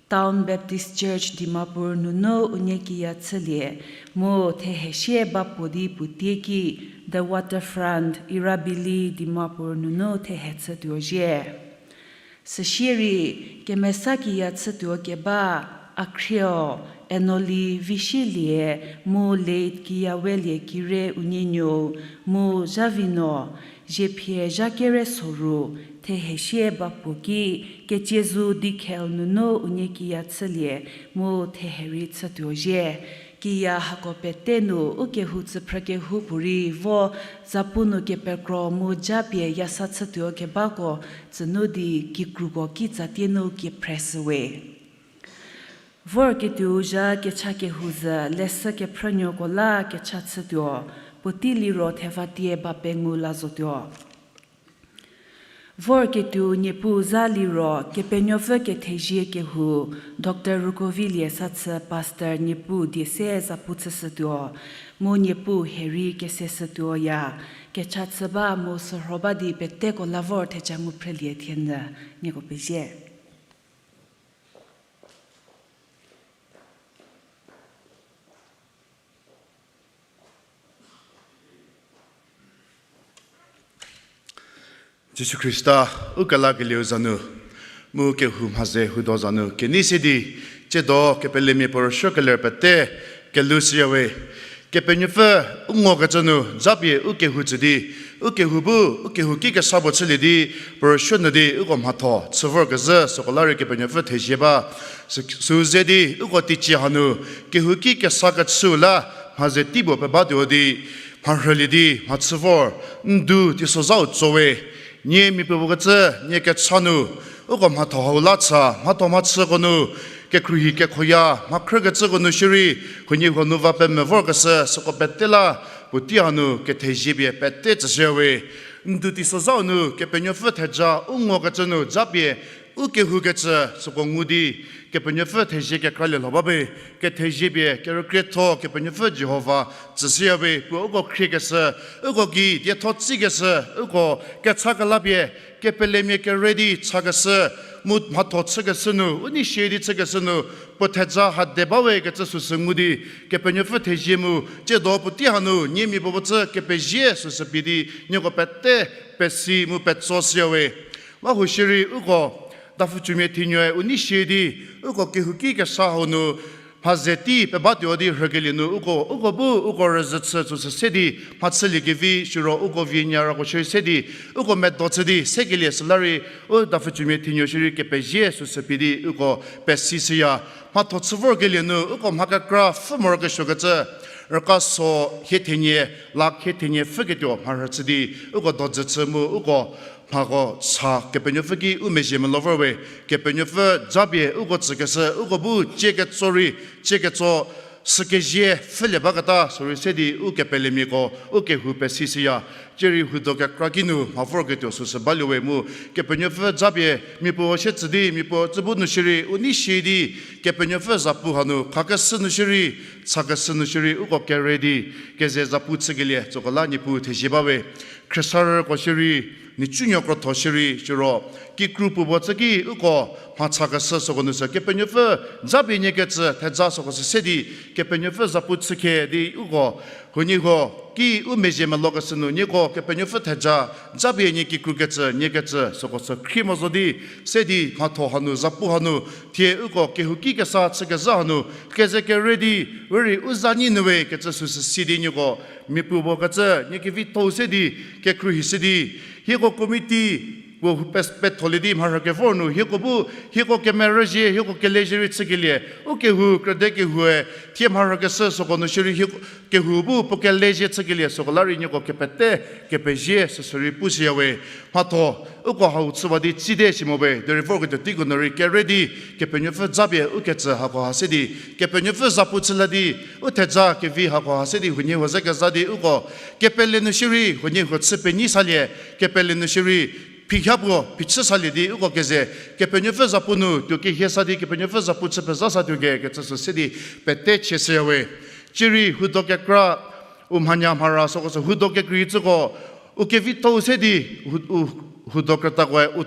Town Baptist Church Dimapur nunu unie kiya chülie, mu thehesie ba puo di puotie ki The Waterfront, Irabili, Dimapur nunu thehe chütuo zhie. Süsie rei, kemesa kiya chütuo keba, a khrieu, Enoli Visielie, mu late Kiyawelie Kire unie nuou, mu zha vi no, ziephie zha kere soru, thehesie ba puo ki, Keciezu Dikhel nunu unie kiya chülie, mu thehe rei chütuo zhie. Kiya hako pete nu ukehou tsüphrü kehoupuorei vo, zapu nu kepekro mu japie yasa chütuo kebako, tsünu di kikruko kitsatie nu kephreshüwe. Vorketuo zha kecha kehou zhü leshü kephrünuoko la kecha chütuo, puotei liro thevatie ba pengou la zotuo. Vorketuo Niepuu za liro Kepenuopfü kethezie kehou, Doctor Rukovilie Sachü Pastor Niepuu die se zapu chüshütuo, mu Niepuu herei keseshütuoya, kecha chü ba mu sürho ba di peteko la vor theja ngu phrülie thienyü, nieko pezie. Jisu Khrista, u kelakelieu za nu, mu kehou mhaze hudo za nu kenei se di, tsiedo kepelemia puo rüsuo keler pete, kelhou shüyawe. Kepenuopfü u ngokecü nu japie u kehou tsü di, u kehou bu, u kehou ki kesa puo chülie di, puo rüsuo nyü di uko mhatho chü vorkezhü süko la rei Kepenuopfü thezie ba, sü-, sü ze di uko teicie hanu, kehouki kesa kechüu la mhaze tei puo pebatuo di, mharhülie di mhachü vor, n du teisozhau tsowe, nie mia puopuo kecü, nie kecha nu, uko mhatho hau la cha, mhatho mhachüko nu, kekhruohi kekhoya, mhakhrükecüko nu shierei, huoniehuo nu va pemvü vorkeshü süko pete la, puotei hanu kethezie pie pete tsüshüyawe. N du teisozhau nu Kepenuopfü theja u ngokecü nu japie, u kehoukecü süko ngu di, Kepenuopfü thezie kekralie lho ba be, kethezie pie kerükrietho Kepenuopfü Jihova tsüshüyawe, puo uko khriekeshü, uko gei dietho tsikeshü, uko kecha kelapie, kepelemia kere di chakeshü, mu mhatho chükeshü nu, u nei shie di chükeshü nu, puo theja hade bawe kecü süsü ngu di, Kepenuopfü thezie mu, tsiedo puotei hanu, nie mia puopuo cü kepezie süsü pie di, nieko pete, pesi mu petso shüyawe. Wa huo shierei uko, dapfhücumia thinuoe u nei shie di, uko kehouki kesa hau nu, mhaze tei pebatuo di rhükelie nu uko, uko bu, uko rüzhü chü süsü se di, mhachüliekevi, siro uko vie nyarako shierei se di, uko medo chü di, sekelie süla rei, u dapfhücumia thinuo shierei kepezie süsü pie di, uko pesi shüya. Mhatho chü vorkelie nu, uko mha kekra pfhü morokesuokecü, rüka so hie thenie, la hie thenie pfhüketuo mharhü chü di, uko dojü chü mu, uko mhako sa Kepenuopfü ki u mezhie melou vor we, Kepenuopfü japie uko tsükeshü, uko bu cie ketso rei, cie ketso sükezie pfhülie baketa, sürei se di u kepelemiako, u kehou pesi shüya, cierei hudo kekra ki nu mha vorketuo süsü balie we mu, Kepenuopfü japie, mia puo sie tsü di, mia puo cü bu nu shierei, u nei shie di, Kepenuopfü zapu hanu, khakeshü nu shierei, chakeshü nu shierei, uko kere di, keze zapu chükelie, süko la Niepuu thezie bawe. Khriesarüko shierei, nhicunuo krotho shierei, siro, kikru puo puo cü ki, uko, mhachakeshü süko nu sü, Kepenuopfü, japie nie kecü, theja süko sü se di, Kepenuopfü zapu chükhe di, uko, huoniehuo, ki u mezhie melou keshü nu, nieko, Kepenuopfü theja, japie nie kikru kecü, nie kecü, süko sü khrie mo zo di, se di, mhatho hanu, zapu hanu, thie uko, kehouki kesa, chükezha hanu, keze kere di, we rei u za nyi nu we, kecü süsü si di nieko, mia puo puo kecü, nie kevitho se di, kekhruohi se di, hieko committee, puo pes-, petholie di mharhü kevor nu, hieko bu, hieko kemerüzie, hieko kelezhie rei chükelie, u kehou, krüde kehoue, thie mharhükeshü süko nu shierei hieko, kehou bu puo kelezhie chükelie süko la rei nieko kepete, kepezie, süsü rei pushüya we. Mhatho, uko hau chüwa di tsite si mo we, derei vorketuo teiko nu rei kere di, Kepenuopfü japie u kecü hakoha se di, Kepenuopfü zapu chü la di, u theja kevi hakoha se di, huoniehuo ze keza di uko, kepele nu shierei, huoniehuo chü penyi salie, kepele nu shierei, phiha puo, phichü salie di uko keze, Kepenuopfü zapu nu, tuo kehie sa di, Kepenuopfü zapu chü pezha sa tuo ke, kecü sü se di, pete chie shüya we. Cierei hudo kekra, u mhanya mhara süko sü hudo kekrei cüko, u kevitho se di, hu-, u hudo krütakoe, u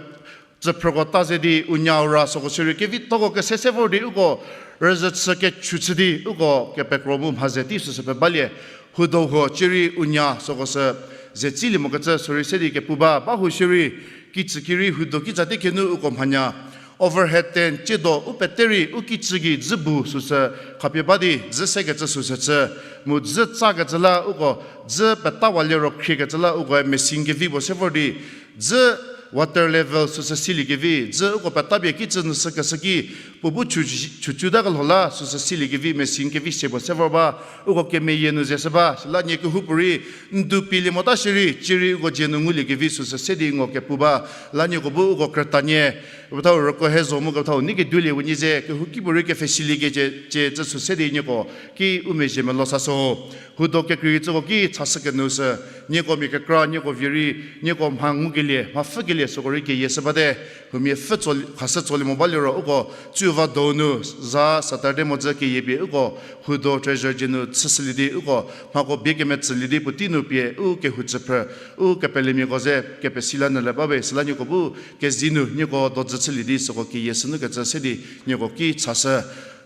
Tsüphrüko ta ze di u nya u ra süko shierei kevithoko kese se vor di uko rüzhü chü kechü chü di uko kepekro mu mha ze tei süsü pfhe balie. Huodo huo shierei u nya süko sü ze tsilie mokecü sürei se di kepu ba, ba huo shierei kicü ki rei huodo kicha tei kinu uko mhanya. Overhead tent, tsiedo u pete rei u kicü gei dzü bu süsü khapie ba di, dzü sekecü süsü chü, mu dzü tsakecü la uko, dzü petawa liro khriekecü la uko machine kevi puo se vor di, dzü water level süsü siliekevi, dzü uko peta pie kicü nu sükeshü ki, puo bu chu, chu, chu ta kelho la süsü siliekevi machine kevi se puo se vor ba, uko kemeyie nu ze shü ba, süla nie kehoupuorei, ndu pielie mota shierei, shierei uko dzie nu nguliekevi süsü se di ngo kepu ba, la nieko bu uko krütanie, kepethau rüko he zo mu kepethau nei keduolie uni ze, kehouki puorei kepfhesilie kecie, cie cü süsü se di nieko, ki u mezhie melo sa sü ho. Huodo kekreikecüko ki chashü kenyü sü, nieko mia kekra, nieko vie rei, nieko mha ngukelie, mha pfhükelie süko rei keyie shü bate, huomia pfhü tso, khashü tsolie mo baliro uko, tsuva donu, za Saturday mo dzü keyie pie uko, huodo treasure dzie nu chüshülie di uko, mhako bie kemetsülie di puotei nu pie, u kehou tsüphrü, u kepelemiako ze, kepesi la nyü le ba we, süla nieko bu, kezi nu, nieko dodzü chülie di süko keyie shünu kecü se di, nieko ki chashü.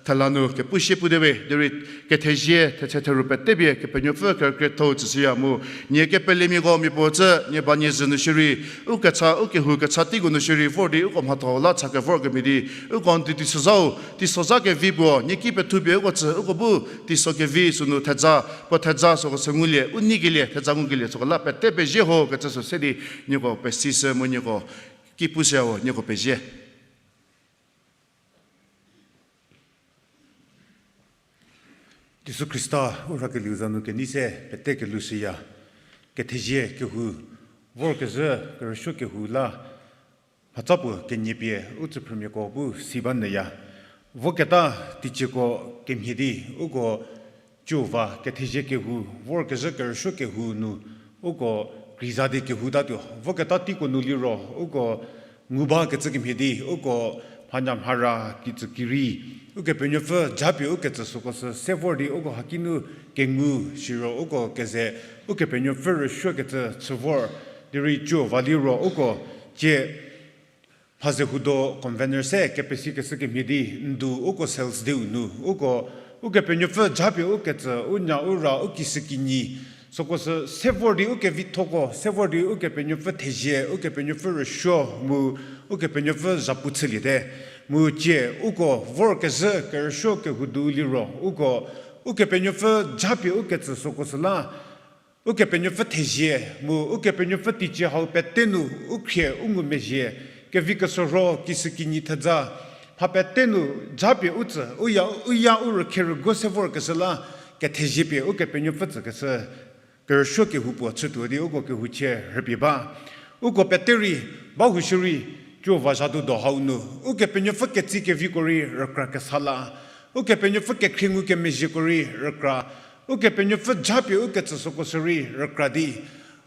Thela nu kepu sie pu de we, derei kethezie, thetse theru pete pie, Kepenuopfü kerükriethou tsüshüya mu, nie kepelemiako mia puo cü, nie ba nie zhü nu shierei, u kecha, u kehou kecha teiko nu shierei vor di, uko mhatho la cha kevor kemhie di, uko n di teisozhau, teisozha kevi puo, nie ki pethu pie uko tsü, uko bu, teiso kevi sünu theza, puo theza süko sü ngulie, u neikelie, theza ngukelie süko la pete pezie ho kecü sü se di, nieko pesishü mu nieko, ki pushüya ho, nieko pezie. Jisu Khrista u rhakelieu za nu kenei se pete kelushüya, kethezie kehou, vorkezhü kerüsuo kehou la, mhatsa puo kenie pie u tsüphrümiako bu si ba nyüya. Voketa teicieko kemhie di uko cüva kethezie kehou, vorkezhü kerüsuo kehou nu uko kreiza di kehou tatuo. Voketa teiko nu liro uko ngu bakecü kemhie di uko mhanya mhara kicü ki rei, Ukepenuopfü japie ukecü süko sü se vor di uko haki nu kengu siro uko keze Ukepenuopfü rüsuokecü chü vor, derei cüva liro uko cie mha ze huodo convener se kepesikeshü kemhie di ndu uko sales day-u nu uko Ukepenuopfü japie ukecü u nya u ra u kishükinyi süko sü se vor di ukevithoko se vor di Ukepenuopfü thezie, Ukepenuopfü rüsuo mu Ukepenuopfü zhapu chüliete. Mu cie uko vorkezhü kerüsuo kehou du liro uko Ukepenuopfü japie ukecü süko sü la Ukepenuopfü thezie mu Ukepenuopfü teicie hau pete nu u khrie u ngumezhie, kevi kesorho kishükinyi theza, mha pete nu japie u tsü, u ya, u ya u rükhe rüguo se vorkeshü la kethezie pie Ukepenuopfü tsükeshü kerüsuo kehou puo chütuo di uko kehouchie rhüpie ba. Uko pete rei, ba hushierei, cüva zha du do hau nu Ukepenuopfü ketsi keviko rei rükra kesa la, Ukepenuopfü kekhrie ngukemezhieko rei rükra, Ukepenuopfü japie ukecü süko sü rei rükra di,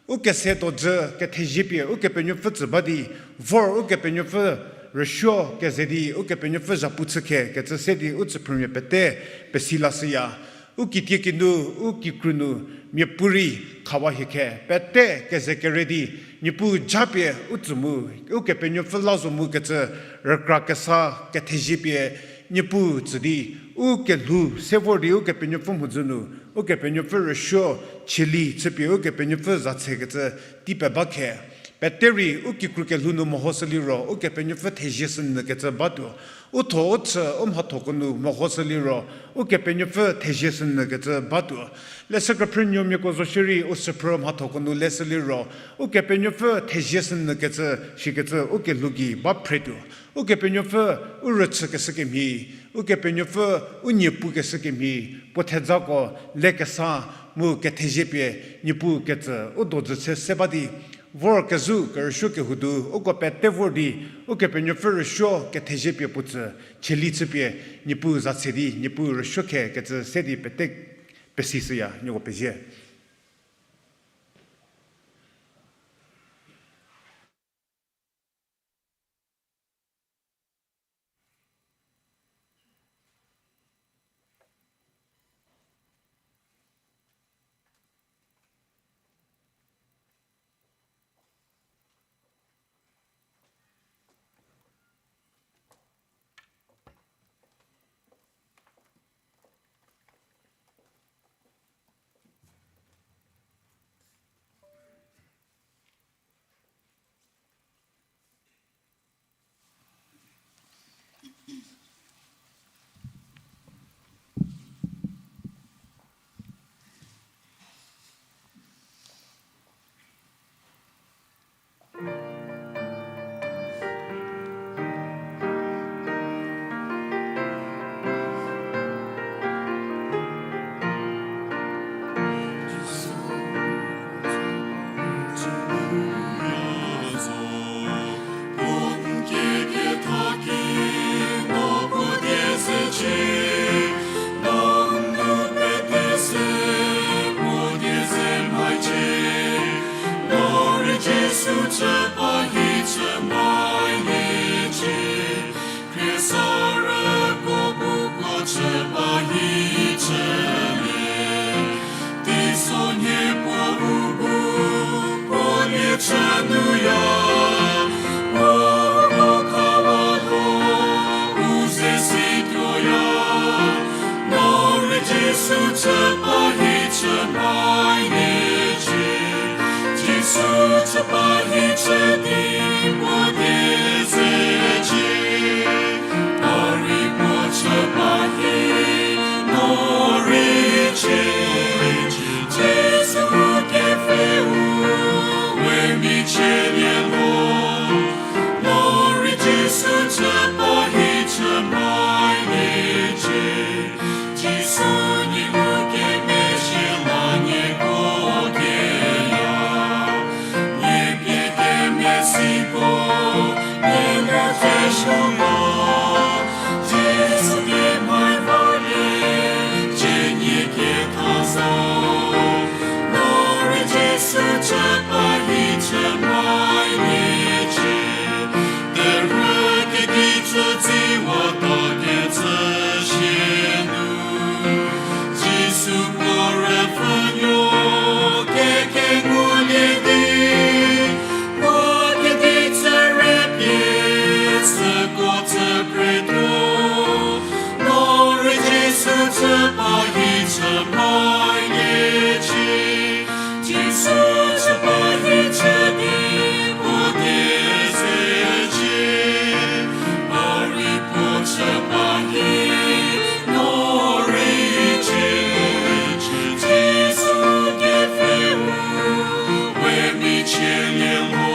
u kese dojü kethezie pie Ukepenuopfü tsü ba di, vor Ukepenuopfü rüsuo keze di Ukepenuopfü zhapu chükhe kecü se di u tsüphrümia pete pesi lashüya. U kitiekinu, u kikru nu, miapuorei khawa hiekhe pete keze kere di, Niepuu japie u tsü mu, Ukepenuopfü la zo mu kecü rükra kesa kethezie pie Niepuu tsü di, u kelhou se vor di Ukepenuopfü mhodzü nu, Ukepenuopfü rüsuo chieli chüpie Ukepenuopfü za tshekecü tei peba khe. Pete rei u kikru kelhou nu mehoshü liro Ukepenuopfü thezie shünyü kecü batuo. U tho u chü u mhathoko nu mehoshü liro Ukepenuopfü thezie shünyü kecü batuo. Leshü kephrünuomiako zo shierei u süphrü mhathoko nu leshü liro Ukepenuopfü thezie shünyü kecü shikecü u kelhou gei ba phretuo. Ukepenuopfü u rüchükeshü kemhie, Ukepenuopfü u nie pukeshü kemhie, puo thejako lekesa mu kethezie pie Niepuu kecü u dojü chü se ba di, vorkezhü kerüsuo kehou du uko pete vor di, Ukepenuopfü rüsuo kethezie pie puo tsü chieli chüpie Niepuu za tse di Niepuu rüsuo khe kecü se di pete pesishüya, nieko pezie. Chü ba hi chü mai liecie, khriesarüko bu ko chü ba hi chülie. Teisonhie puo u bu puo lie chü nuya, puo bu khawa lo u ze situoya. No rei Jisu chü ba hi chü mai liecie, Jisu chü ba hi chü di puo die zecie. Puo rei puo chü ba hi no rei cie, Jisu kepfheu we michielie mo. No rei Jisu chü ba hi chü mai liecie, Jisu nie u kemezhie la nieko keya. Nie pie kemesiko nie nu kesuo mo. Jisu nie mai valie, cie nie ketha zo. No rei Jisu chü ba hi chü mai liecie, derei kedi chütsiwata kecü sie nu, Jisu puo rüpfhünuo kekengulie di, puo kedi chü rüpie süko chü pretuo. No rei Jisu chü ba hi chü mai liecie, Jisu chü ba hi chü di puo die zecie. Puo rei puo chü ba hi no rei cie, Jisu kepfheu we michielie mo.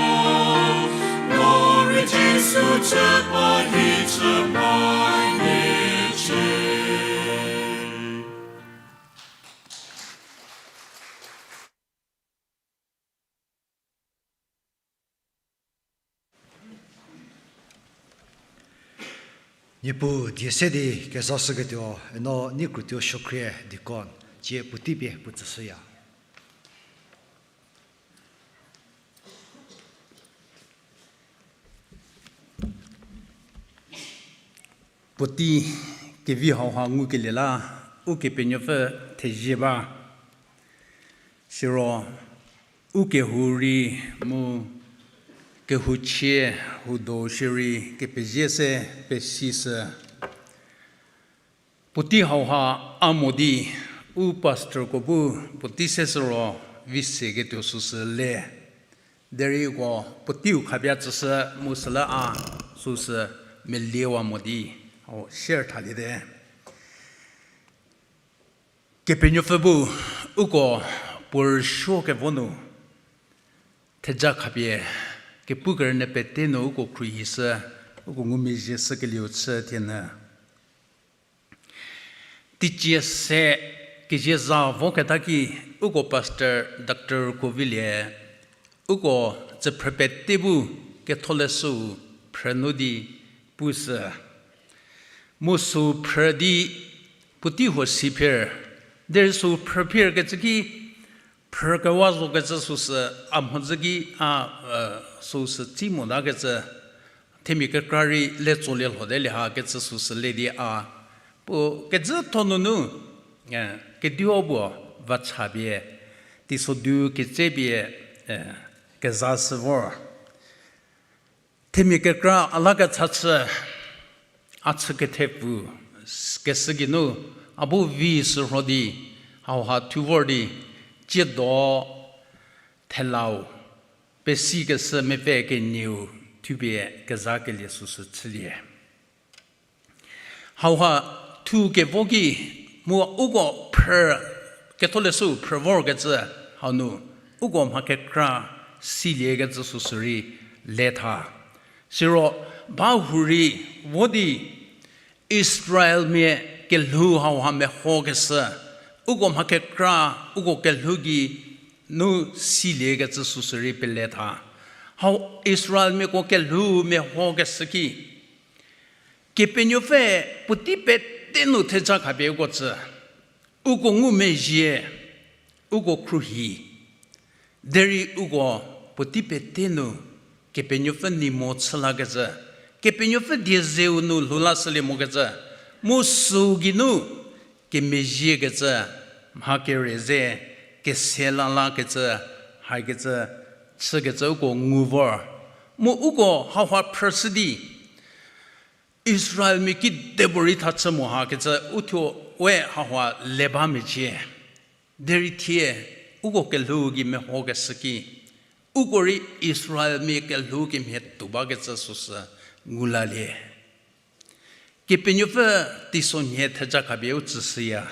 No rei Jisu chü ba hi chü mai liecie. Niepuu die se di kezashüketuo, eno nei krütuo suokhrie deacon, cie puotei pie puo tsüshüya. Puotei kevi hauha ngukelie la, Ukepenuopfü thezie ba. Siro, u kehou rei mu kehouchie huo do shierei kepezie se pesishü. Puotei hauha a mo di, u pastorko bu puotei seshü ro vi seketuo süsü le. Derei uko puoteiu khapie tsüshü mu süla a süsü meliewa mo di, hau share thaliete. Kepenuopfü bu uko puo rüsuo kevo nu, theja khapie, kepu kerünyü pete nu uko khruohishü, uko ngumezhie shükelieu chü thienyü. Teicie se kezie za voketa ki, uko pastor Doctor Kovilie, uko tsüphrü pete bu Ketholeshüu phrü nu di pushü. Mu sü phrü di puotei huo si phir, derei sü phrü phirkecü ki, phrükewa zokecü süsü, a mhodzü ki a, süsü tsi motakecü, themia kekra rei le tsolie lhote le ha kecü süsü le di a, puo kezütho nunu, kediu puo vacha pie, teisodu ketse pie, keza shü vor. Themia kekra a la kecha chü, a chü kethepfu, keshü geinu, a bu vi shürho di, hauha thu vor di, tsiedo, thelau, pesikeshü mepfü kenieu, thupie kezakelie süsü chülie. Hauha thu kevo ki mu uko phrü, Ketholeshüu phrü vorkecü hau nu uko mha kekra siliekecü süsü rei le tha. Siro ba hurei vo di Israelmia kelhou hauha mehokeshü, uko mha kekra, uko kelhou gei nu siliekecü süsü rei pele tha. Hau Israelmiako kelhou mehokeshü ki, Kepenuopfü puotei pete nu theja khapie uko tsü, uko ngumezhie, uko khruohi, derei uko puotei pete nu Kepenuopfü nei mo chü lakecü, Kepenuopfü die zeu nu lhou lashülie mokecü, mu süu geinu kemezhiekecü, mha kere ze kese la lakecü, haikecü, chükecü uko ngu vor. Mu uko hauha phrüshü di, Israelmia kidepuorei tha chü mo hakecü uthuo we hauha le ba mecie. Derei thie, uko kelhou gei mehokeshü ki, uko rei Israelmia kelhou kemhie tuo bakecü süsü ngu lalie. Kepenuopfü teisonhie theja khapie u tsüshüya.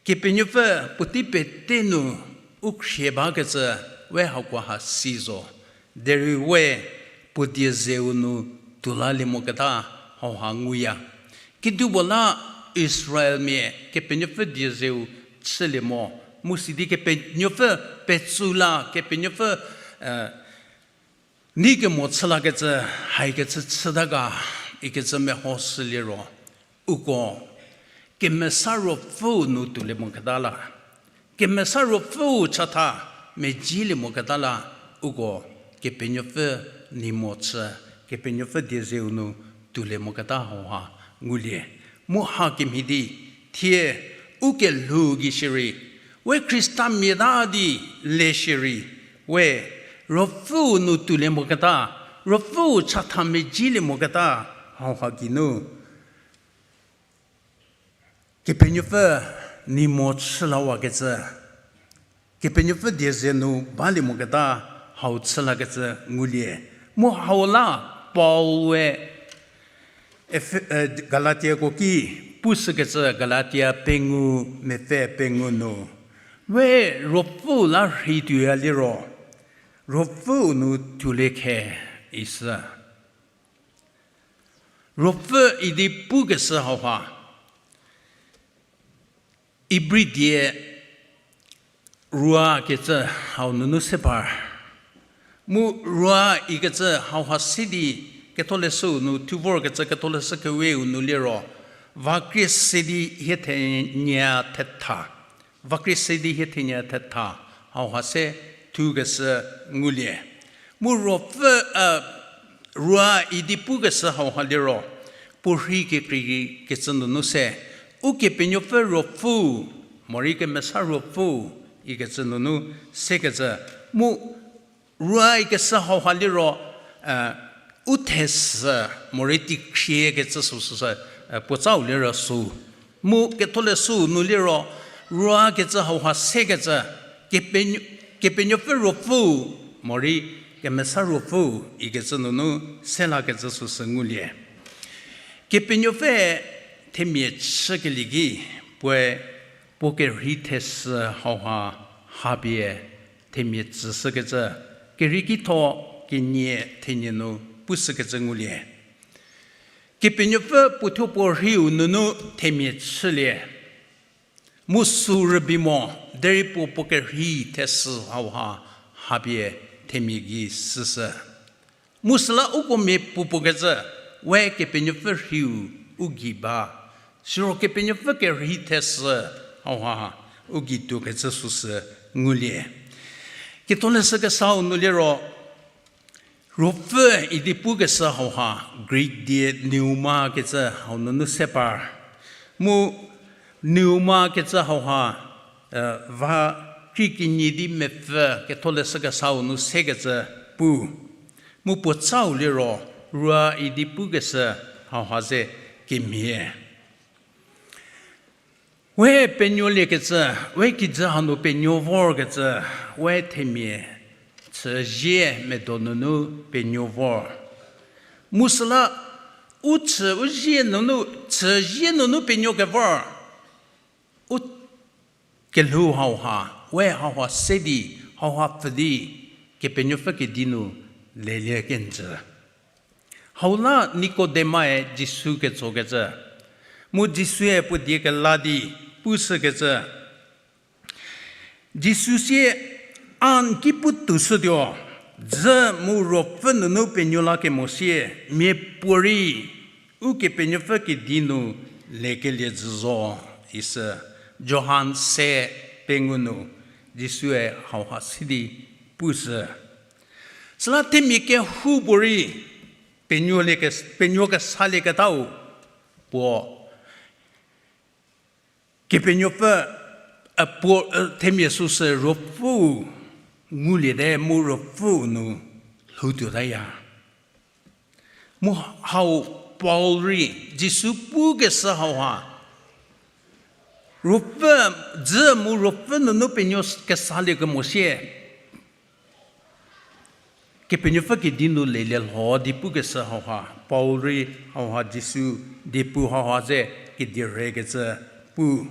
Kepenuopfü puotei pete nu u khrie bakecü we hako ha si zo. Derei we puo die zeu nu tuo lalie moketa hauha nguya. Kedipuo la Israelmia Kepenuopfü die zeu chülie mo, mu sidi Kepenuopfü petsu la, Kepenuopfü, eh, nei kemo chü lakecü, haikecü chüta ga, ikecü mehoshüliro, uko Kemesa Ruopfüu nu tuolie moketa la, Kemesa Ruopfüu chatha medzilie moketa la, uko Kepenuopfü nei mo chü, Kepenuopfü die zeu nu tuolie moketa hauha ngulie. Mu hakemhie di, thie u kelhou gei shierei, we Khristamia ta di le shierei, we Ruopfüu nu tuolie moketa, Ruopfüu chatha medzilie moketa hauha geinu Kepenuopfü nei mo chü lawakecü, Kepenuopfü die ze nu balie moketa hau chü lakecü ngulie. Mu hau la Paul-e Efe-, eh, Galatiako ki pushükecü Galatia pengou mepfü pengou nu, we Ruopfüu la rhei tuoya liro, Ruopfüu nu tuolie khe, isü. Ruopfü idi pukeshü hauha, Ibri die rua kecü hau nunu se par. Mu rua ikecü hauha se di Ketholeshüu nu thuvorkecü Ketholeshü Keweu nu liro, va krie se di hie thenie thetha. Va krie se di hie thenie thetha hauha se thukeshü ngulie. Mu ruopfü, a, rua idi pukeshü hauha liro, puo rhei kekreikecü nunu se, Ukepenuopfü Ruopfü, morei Kemesa Ruopfü, ikecü nunu sekecü, mu rua ikeshü hauha liro, u thesü, morei teikhriekecü süsü, puotsau liro sü. Mu Ketholeshüu nu liro, rua kecü hauha sekecü, Kepenuo-, Kepenuopfü Ruopfü, morei Kemesa Ruopfü, ikecü nunu se lakecü süsü ngulie. Kepenuopfü themia chükelie ki, puoe puo kerhei thesü hauha hapie themia tsüshükecü, Kerheikitho kenie thenie nu pushükecü ngulie. Kepenuopfü puothuo puo rheiu nunu themia chülie. Mu sü rübei mo, derei puo puo kerhei thesü hauha hapie themia gei süshü. Mu süla uko mia puopuo kecü, we Kepenuopfü rheiu u gei ba. Siro Kepenuopfü kerhei thesü hauha u gei tuokecü süsü ngulie. Ketholeshü Kesau nu liro, Ruopfü idi pukeshü hauha, Greek die pneuma kecü hau nunu se par. Mu pneuma kecü hauha, va krie kenie di mepfü Ketholeshü Kesau nu sekecü pu. Mu puotsau liro, rua idi pukeshü hauha ze kemhie. We penuoliekecü, we kijü hanu penuo vorkecü, we themia chüzie medo nunu penuo vor. Mu süla u chü u zie nunu, chüzie nunu penuo kevor. U kelhou hauha, we hauha se di, hauha pfü di, Kepenuopfü kedi nu lelie kenjü. Hau la Nikodemae Jisu ketsokecü. Mu Jisue puo die kela di pushükecü. Jisu sie, a n ki pu toushütuo, dzü mu Ruopfü nunu penuo la kemo sie, miapuorei Ukepenuopfü kedi nu lekelie jü zo, isü. Johan se pengou nu, Jisue hauha si di pushü. Süla themia kehoupuorei penuo kesalie ketau puo, Kepenuopfü, puo, themia süsü Ruopfüu nguliete mu Ruopfüu nu lhoutuotaya. Mu hau Paul rei Jisu pukeshü hauha, Ruopfü, dzü mu Ruopfü nunu penuo kesalie kemo sie Kepenuopfü kedi nu lelie lho di pukeshü hauha, Paul rei hauha Jisu diepu hauha ze kedi rhekecü pu.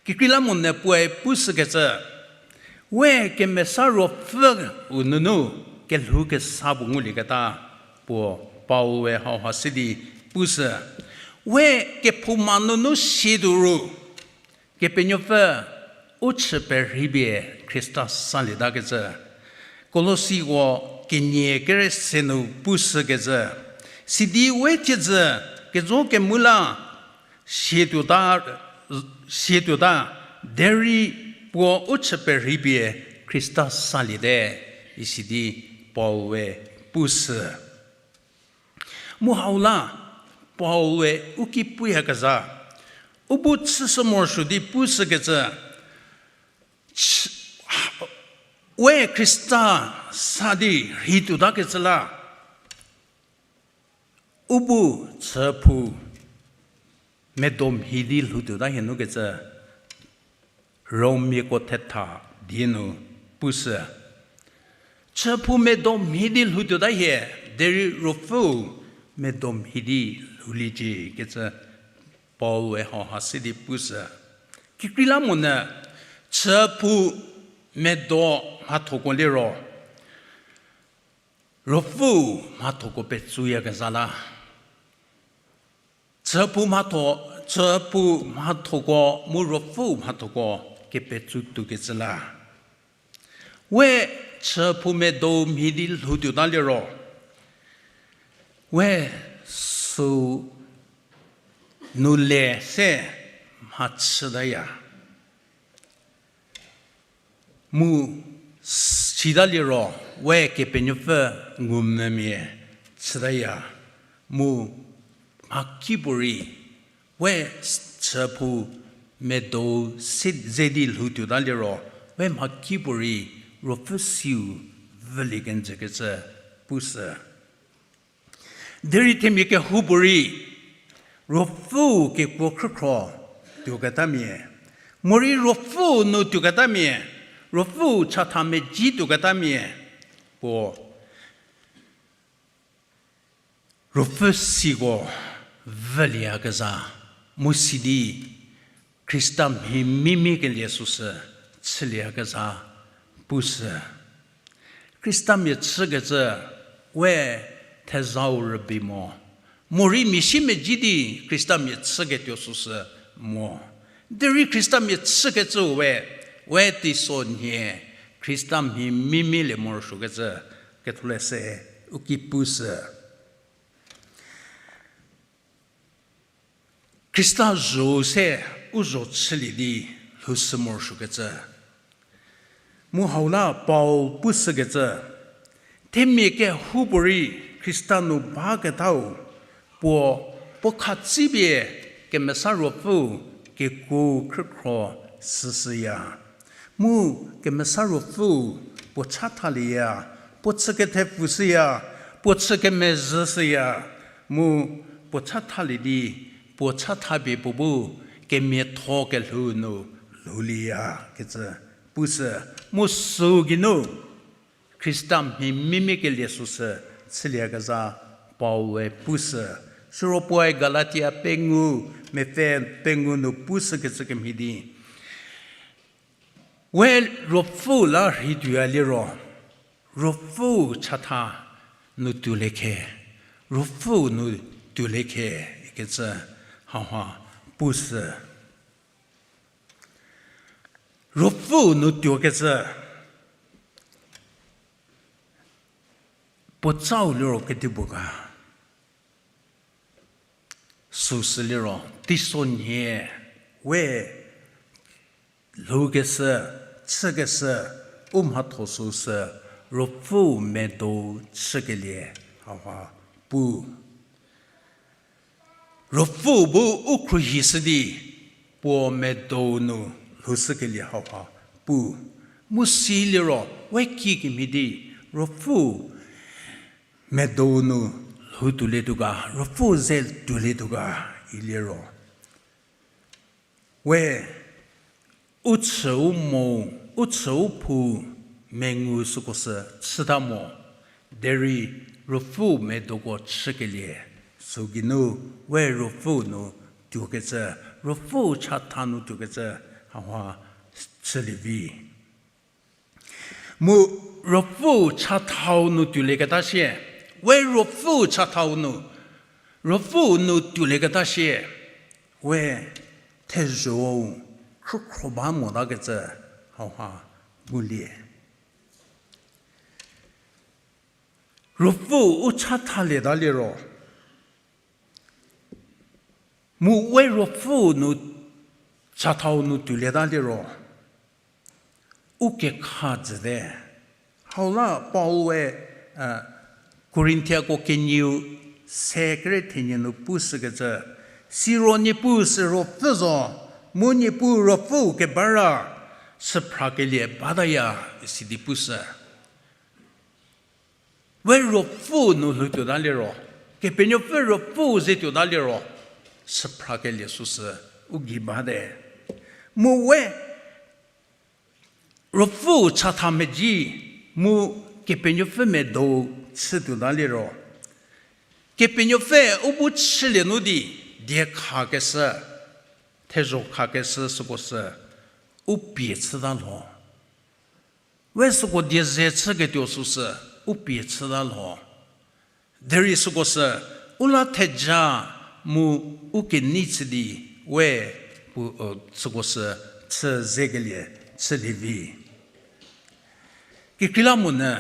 Kekreilamonyü puoe pushükecü, we Kemesa Ruopfüu nunu kelhou kesa puo ngulieketa puo Paul-e hauha se di pushü. We kephouma nunu sietuo ru, Kepenuopfü u chü perheipie Khrista salietakecü, Kolosiko kenie kere se nu pushükecü, sidi we thiedzü kejo kemu la sietuota, sietuota, derei puo u chü perheipie Khrista saliete, isi di Paul-e pushü. Mu hau la, Paul-e u ki puyakezha, u bu chüshü morosuo di pushükecü, we Khrista sa di rhei tuotakecü la, u bu chüphou medo mhie di lhoutuota hie nukecü, Romiako thetha die nu pushü. Chüphou medo mhie di lhoutuota hie, derei Ruopfüu medo mhie di lhouliecie kecü Paul-e hauha se di pushü. Kekreilamonyü chüphou medo mhathoko liro, Ruopfüu mhathoko petsuyakezha la. Chüphou mhatho, chüphou mhathoko mu Ruopfüu mhathoko kepetsu tuokecü la. We chüphou medo mhie di lhoutuota liro, we süu nu le se mhachütaya. Mu s-, sita liro, we Kepenuopfü ngumvümia chütaya. Mu mhakipuorei, we s-, chüphou medo se ze di lhoutuota liro, we mhakipuorei Ruopfü siu vülie kenjükecü pushü. Derei themia kehoupuorei, Ruopfüu kekuo khrükhro tuoketamia, morei Ruopfüu nu tuoketamia, Ruopfüu chatha meji tuoketamia, puo Ruopfü siko vülieyakezha, mu sidi Khrista mhi mimie kelie süsü chülieyakezha pushü. Khristamia chükecü we thezau rübei mo. Morei mia siemedzi di Khristamia chüketuo süsü mo. Derei Khristamia chükecü we, we teisonhie Khrista mhi mimie lie morosuokecü ketholeshü u ki pushü. Khrista zho se u zho chülie di lhoushü morosuokecü. Mu hau la Paul pushükecü, themia kehoupuorei Khrista nu bakethau, puo, puo khatsipie Kemesa Ruopfüu kekuo khrükhro süshüya. Mu Kemesa Ruopfüu puo chathalieya, puo chü kethepfushüya, puo chü kemezhüshüya, mu puo chathalie di, puo chathapie puo bu kemiatho kelhou nu lhoulieya kecü pushü, mu süu geinu Khrista mhi mimie kelie süsü chülieyakezha Paul-e pushü. Siro puoe Galatia pengou, mepfü pengou nu pushükecü kemhie di, we Ruopfüu la rhei tuoya liro, Ruopfüu chatha nu tuolie khe, Ruopfüu nu tuolie khe ikecü hauha pushü. Ruopfüu nu tuokecü puotsau liro kedipuo ga? Süsü liro, teisonhie we lhoukeshü, chükeshü, u mhatho süsü Ruopfü medou chükelie hauha pu. Ruopfü bu u khruohishü di, puo medou nu lhoushükelie hauha pu. Mu siliro, we kikemhie di, Ruopfü medou nu lhou tuolietuo ga, Ruopfü ze tuolietuo ga, iliro we u chü u mo, u chü u phou mengu süko sü chüta mo, derei Ruopfü medouko chükelie, sü geinu we Ruopfü nu tuokecü, Ruopfü chatha nu tuokecü, hauha chülie vi. Mu Ruopfü chathau nu tuolieketa sie, we Ruopfü chathau nu, Ruopfü nu tuolieketa sie, we thezho-u khrükhro ba motakecü hauha ngulie. Ruopfü u chathalieta liro, mu we Ruopfü nu chathau nu tuolieta liro, u kekha jüte. Hau la Paul-e, Korinthiako kenieu se kere thenie nu pushükecü, siro Niepuu sü Ruopfü zo, mu Niepuu Ruopfüu kebara, süphrakelie bataya, isi di pushü. We Ruopfü nu lhoutuota liro, Kepenuopfü Ruopfüu ze tuota liro, süphrakelie süsü u gei bate. Mu we Ruopfüu chatha medzi mu Kepenuopfü medou chütuota liro, Kepenuopfü u bu chülie nu di, die khakeshü, thezho khakeshü süko sü u pie chüta lho. We süko die ze chüketuo süsü u pie chüta lho. Derei süko sü u la theja mu u kenei chü di we pu, süko sü chü zekelie chülie vi. Kekreilamonyü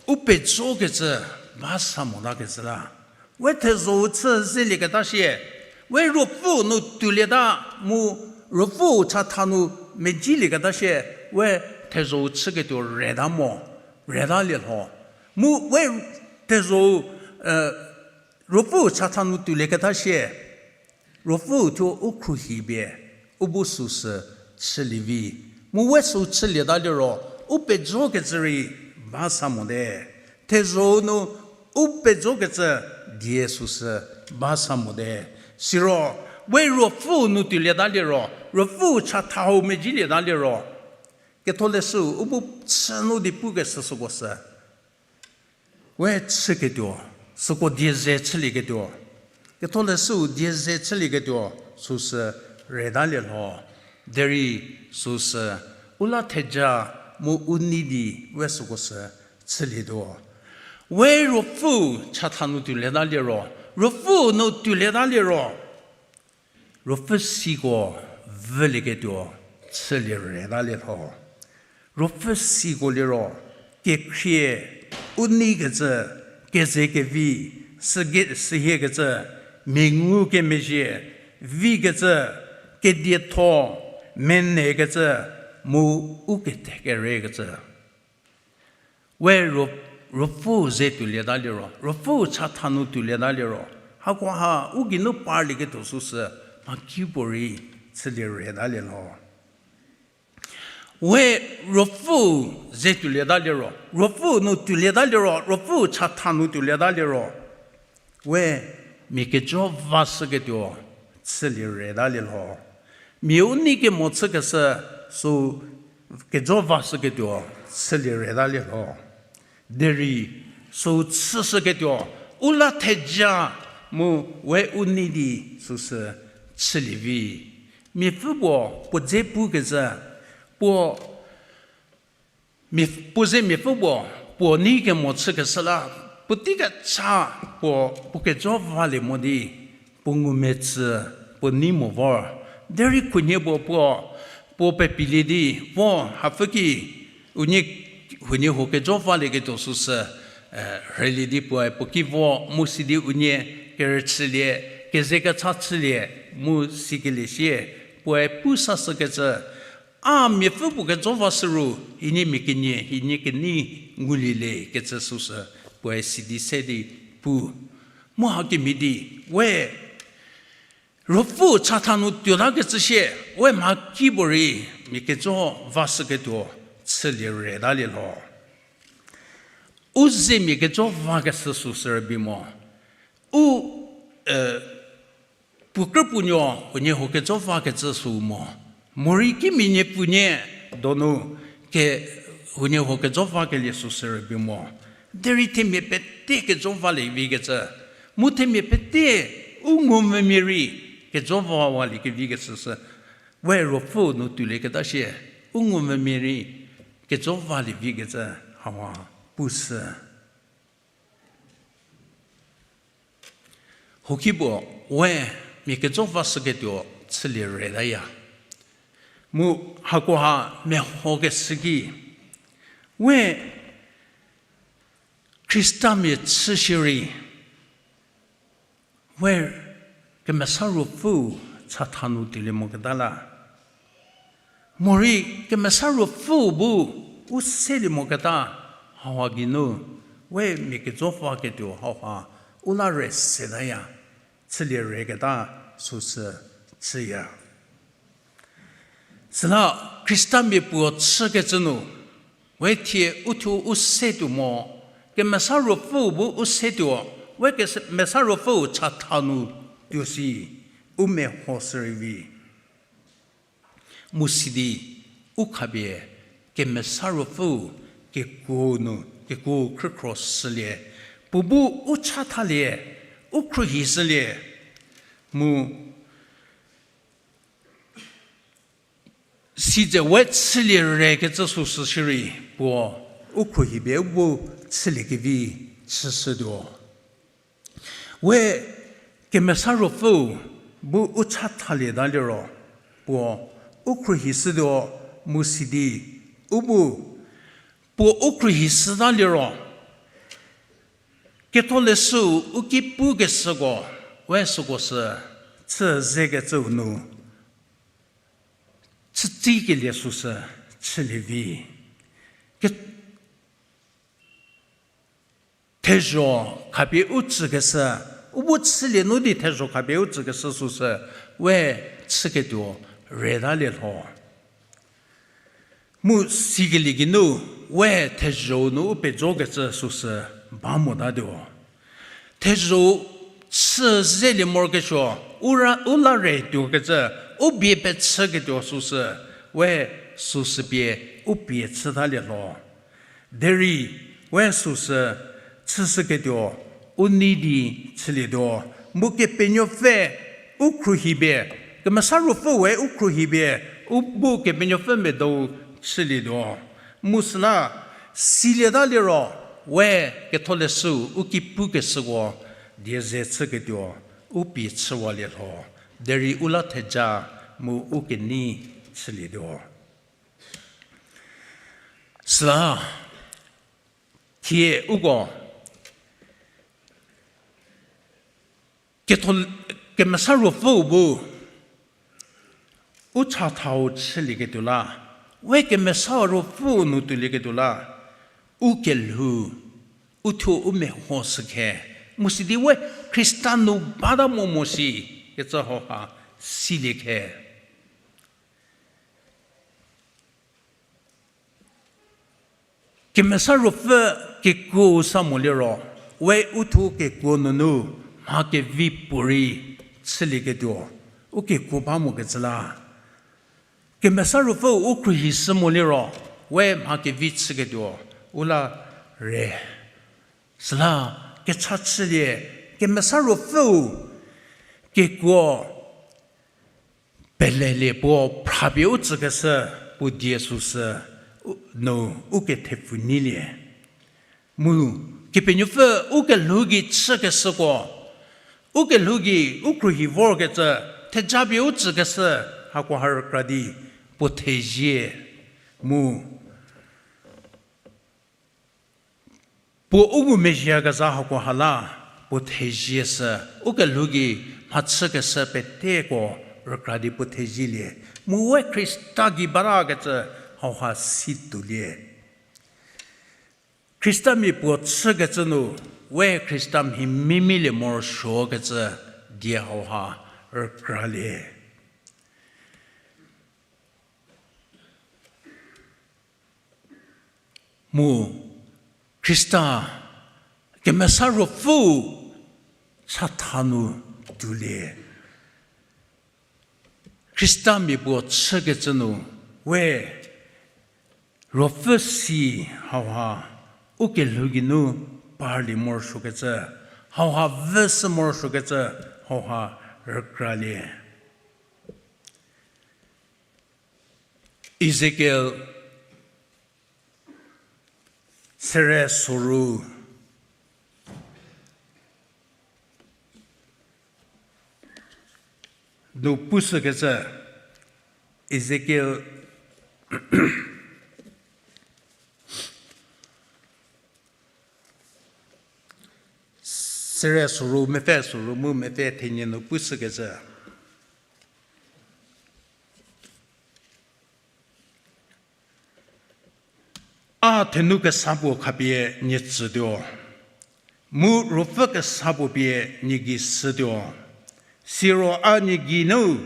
u pejokecü ba sa motakecü la, we thezho-u chü zelieketa sie, we Ruopfü nu tuolieta mu Ruopfüu chatha nu medzilieketa sie, we thezho-u chüketuo reta mo, retalie lho. Mu we thezho-u, Ruopfüu chatha nu tuolieketa sie, Ruopfüu thuo u khruohi pie u bu süsü chülie vi. Mu we sü chülieta liro, u pejokecü rei ba sa mote. Thezho-u nu u pejokecü die süsü ba sa mote. Siro, we Ruopfüu nu tuolieta liro, Ruopfüu chathau medzilieta liro, Ketholeshüu u bu chü nu di pukeshü süko sü we chüketuo, süko die ze chülieketuo, Ketholeshüu die ze chülieketuo süsü retalie lho. Derei süsü u la theja mu u nei di we süko sü chülietuo. We Ruopfü chatha nu tuolieta liro, Ruopfü nu tuolieta liro, Ruopfü siko vülieketuo chülie retalie lho. Ruopfü siko liro, kekhrie, u neikecü, kezekevi, süge-, sühiekecü, mia ngukemezhie, vikecü, kedietho, menekecü, mu u kethekerekecü. We Ruo-, Ruopfüu ze tuolieta liro, Ruopfüu chatha nu tuolieta liro, hakoha u geinu parlieketuo süsü mhakipuorei chülie retalie lho. We Ruopfüu ze tuolieta liro, Ruopfüu nu tuolieta liro, Ruopfüu chatha nu tuolieta liro, we mia kejo vashüketuo chülie retalie lho. Mia u nei kemo chükeshü sü kejo vashüketuo chülie retalie lho. Derei sü chüshüketuo u la theja mu we u nei di süsü chülie vi. Miapfü puo puo dze pukecü, puo mia-, puo ze miapfü puo, puo nei kemo chükeshü la, puotei kecha puo, puo kejo valie mo di, puo ngumetsü, puo nei mo vor. Derei khunhie puo puo, puo pepilie di, vo hapfü ki, unie, huoniehuo kejo valieketuo süsü, rhelie di puoe puo ki vo mu sidi unie kerüchülie, kezekecha chülie, mu sikelie sie, puoe pu sashükecü, a miapfü puo kejo vashü ru, hienie mia kenie, hienie kenei, ngulie le kecü süsü puoe sidi se di pu. Mu hakemhie di, we, Ruopfü chatha nu tuota kecü sie, we mha kipuorei mia kejo vashüketuo chülie reta lie lho. U ze mia kejo vakeshü süsü rübei mo. U, e, puo krüpuonuo huoniehuo kejo vakecü sü mo. Morei kimia nie puonie donu ke huoniehuo kejo vakelie süsü rübei mo. Derei themia pete kejo valie vikecü. Mu themia pete u ngumvümia rei kejo vawalie kevikeshü sü. We Ruopfü nu tuolieketa sie, u ngumvümia rei kejo valie vikecü hawa pushü. Huoki puo, we mia kejo vashüketuo chülie retaya. Mu hakoha mehokeshü ki, we Khristamia chü shierei, we Kemesa Ruopfü chatha nu tuolie moketa la. Morei Kemesa Ruopfü bu u selie moketa hawa geinu, we mia kejo vaketuo hawa u la re setaya, chülie reketa süsü chüya. Süla Khristamia puo chükecü nu, we thie uthuo u se tuo mo, Kemesa Ruopfüu bu u se tuo, we Kemesa Ruopfüu chatha nu tuo si, u mehoshü rei vi. Mu sidi, u khapie, Kemesa Ruopfüu kekuo nu, kekuo khrükhro shülie, puo bu u chathalie, u khruohishülie, mu sitse we chülie rekecü süsü shierei puo u khruohi pie u bu chüliekevi chüshütuo. We Kemesa Ruopfüu bu u chathalieta liro, puo u khruohishütuo mu sidi, u bu, puo u khruohishüta liro, Ketholeshüu u ki pukeshüko, we süko sü, chü zekecüu nu, chütsikelie süsü, chülie vi. Ke- Thezho khapie u tsükeshü, u bu chülie nu di thezho khapie u tsükeshü süsü, we chüketuo reta lie lho. Mu sikelie geinu, we thezho nu u pejokecü süsü ba motatuo. Thezho chü zelie morokesuo, u ra, u la re tuokecü, u bie pechüketuo süsü, we süsü pie u pie chütalie lho. Derei, we süsü chüshüketuo, u nei di chülietuo, mu Kepenuopfü u khruohi pie, Kemesa Ruopfüu we u khruohi pie, u bu Kepenuopfü medou chülietuo. Mu süla, silieta liro, we Ketholeshüu u ki pukeshüko, die ze chüketuo, u pie chüwalie lho. Derei u la theja mu u kenei chülietuo. Süla, thie uko, Kethol-, Kemesa Ruopfüu bu, u chathau chülieketuo la, we Kemesa Ruopfüu nu tuolieketuo la, u kelhou, uthuo u mehoshü khe, mu sidi we Khrista nu bata mo mo shi, kecü hauha silie khe. Kemesa Ruopfü kekuo sa moliro, we uthuo kekuo nunu mha kevi puorei chülieketuo, u kekuo ba mokecü la. Kemesa Ruopfüu u khruohishü moliro, we mha kevi chüketuo, u la re. Süla, kecha chülie, Kemesa Ruopfüu kekuo pelelie puo phrapie u tsükeshü puo die süsü, u, nu u kethepfu neilie. Mu, Kepenuopfü u kelhou gei chükeshüko, u kelhou gei u khruohi vorkecü, thejapie u tsükeshü, hakoha rükra di puo thezie. Mu, puo u ngumezhieyakezha hakoha la, puo thezie sü, u kelhou gei mhachükeshü peteko rükra di puo thezielie. Mu we Khrista gei batakecü hauha situolie. Khristamia puo chükecü nu, we Khristamia mimie morosuokecü die hauha rükralie. Mu Khrista Kemesa Ruopfü chatha nu tuolie. Khristamia puo chükecü nu, we Ruopfü si hauha u kelhou geinu parlie morosuokecü, hauha vüshü morosuokecü, hauha rükralie. Ezekiel sere soru nu pushükecü, Ezekiel sere soru, mepfü soru mu mepfü thenie nu pushükecü. A thenu kesa puo khapie nie tsütuo, mu ruopfü kesa puo pie nie gei shütuo. Siro a nie geinu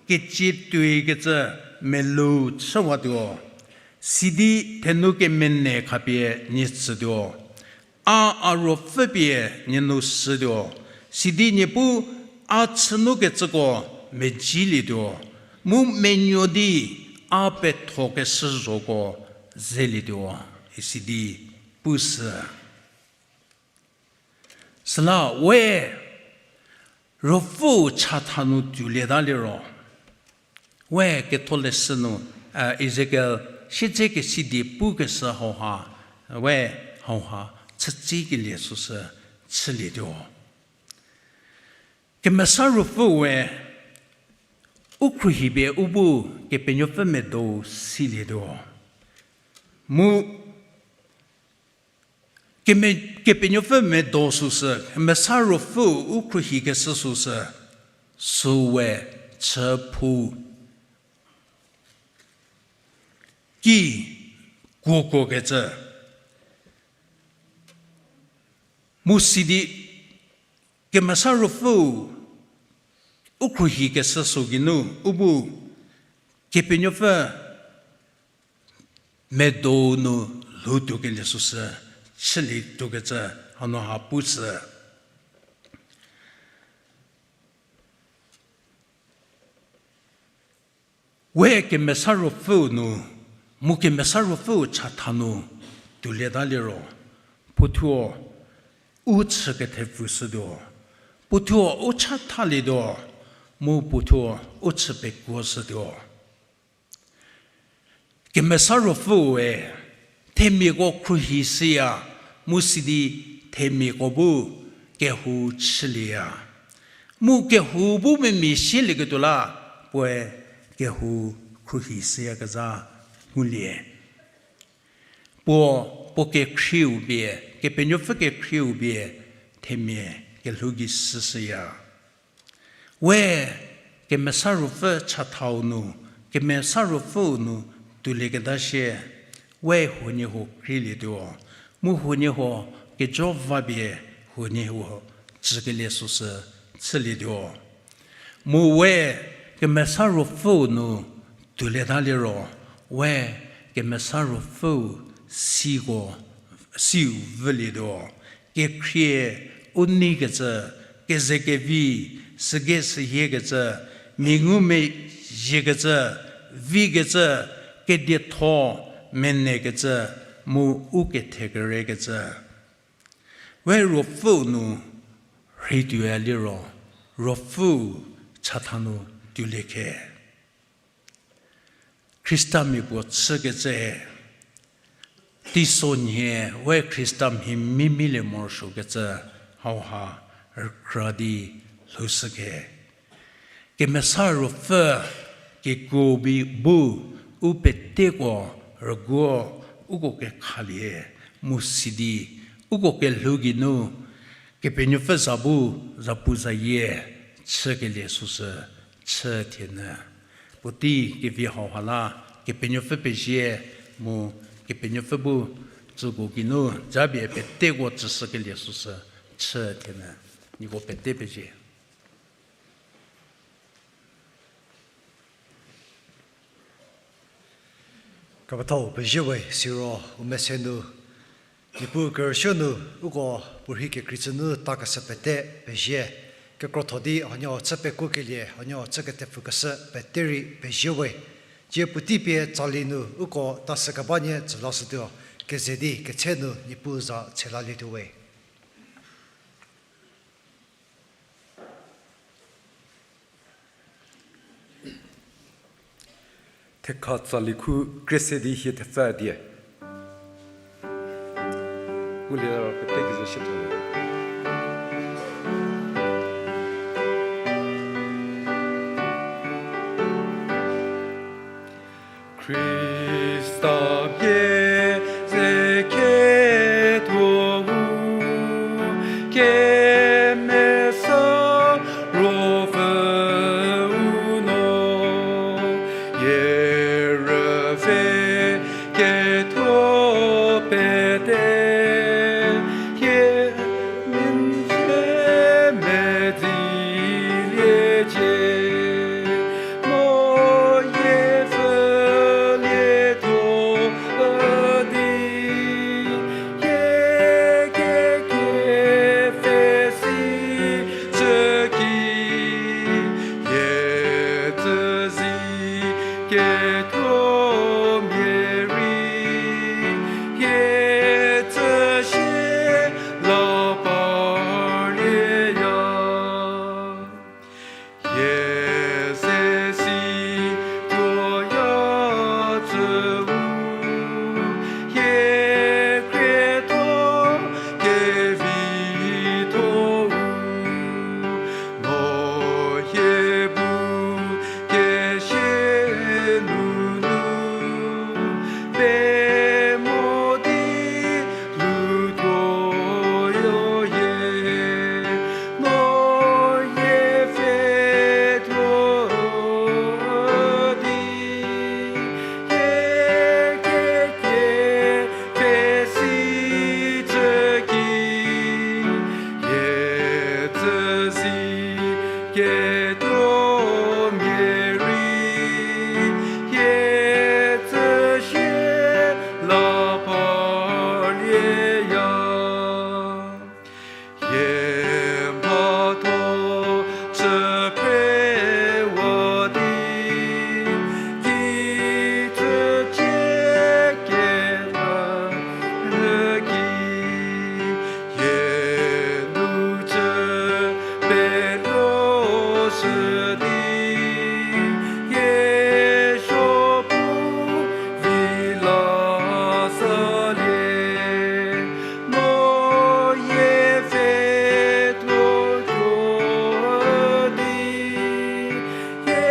kecie tuoikecü melou chüwatuo. Sidi thenu kemene khapie nie tsütuo. A a ruopfü pie nie nu shütuo. Sidi nie pu a chünukecüko medzilietuo, mu menuo di a pethokeshü zhoko zelietuo, isidi pushü. Süla we Ruopfü chatha nu tuolieta liro, we ketholeshü nu, Ezekiel siedzekesi di pukeshü hauha, we hauha chütsikelie süsü chülietuo. Kemesa Ruopfüe u khruohipie u bu Kepenuopfü medo silietuo. Mu Keme-, Kepenuopfü medo süsü, Kemesa Ruopfü u khruohikeshü süsü, süwe chüphou ki kuokuokecü. Mu sidi Kemesa Ruopfü u khruohikeshü sü geinu u bu Kepenuopfü medo nu lhoutuokelie süsü chülietuokecü hanu ha pushü. We Kemesa Ruopfüu nu, mu Kemesa Ruopfüu chatha nu tuolieta liro, puothuo u chü kethepfüshütuo, puothuo u chathalietuo, mu puothuo u chü pekuoshütuo. Kemesa Ruopfüue themiako khruohishüya, mu sidi themiako bu kehou chülieya. Mu kehou bu memia sielieketuo la, puoe kehou khruohishüyakezha ngulie. Puo, puo kekhrieu pie, Kepenuopfü kekhrieu pie, themia kelhou gei shüshüya. We Kemesa Ruopfü chathau nu, Kemesa Ruopfüu nu tuolieketa sie, we huoniehuo kreilietuo, mu huoniehuo kejo va pie huoniehuo tsükelie süsü chülietuo. Mu we Kemesa Ruopfüu nu tuolieta liro, we Kemesa Ruopfüu siko, siu vülietuo. Kekhrie u neikecü, kezekevi, sügei sühiekecü, mia ngumezhiekecü, vikecü, kedietho, menekecü, mu u kethekerekecü. We Ruopfüu nu rheituoya liro, Ruopfüu chatha nu tuolie khe. Khristamia puo chükecü, teisonhie we Khristamia mimilie morosuokecü hauha rükra di lhoushü khe. Kemesa Ruopfü kekuo bi bu u peteko rüguo uko kekhalie mu sidi uko kelhou geinu Kepenuopfü za bu zapuzayie chükelie süsü chü thienyü. Puotei kevi hauha la Kepenuopfü pezie mu Kepenuopfü bu Tsüko geinu japie peteko tsüshükelie süsü chü thienyü, nieko pete pezie. Kepethau pezie we, siro u mese nu, Niepuu kerüsuo nu, uko puorhi kekreicü nu takeshü pete pezie, kekrotho di huoniehuo chü pekuokelie, huoniehuo chü ketepfükeshü pete rei pezie we. Tie puotei pie tsali nu uko tasü keba nie tsü lashütuo, keze di ketse nu Niepuu za tshelalietuo we. Thekha tsali khu krie se di hie thepfü die. Ulie ro pete keze shie thole. Khrista pie ze ketho-u, kemesa ruopfüu no, hie rüve ketho pete, hie n ze medziliecie, no hie pfhülietuo di, hie kekepfhe si tsü ki, hie tsü zi ketho mia rei, hie tsü shie la parlieya. Hie ze si tuoya tsü-u, hie khrietho kevitho-u, no hie bu kesie nunu, pe mo di lhoutuoyo hie, no hie pfhe tuo di, hie kekepfhe si tsü ki, hie tsü zi ketho mia rei, hie tsü shie la parlieya. Hie mhatho chü phrewa di, kicücie keta nyü ki, hie nu chü peloshü di, hie suopu vi la salie, no hie pfhe tuotuo di, hie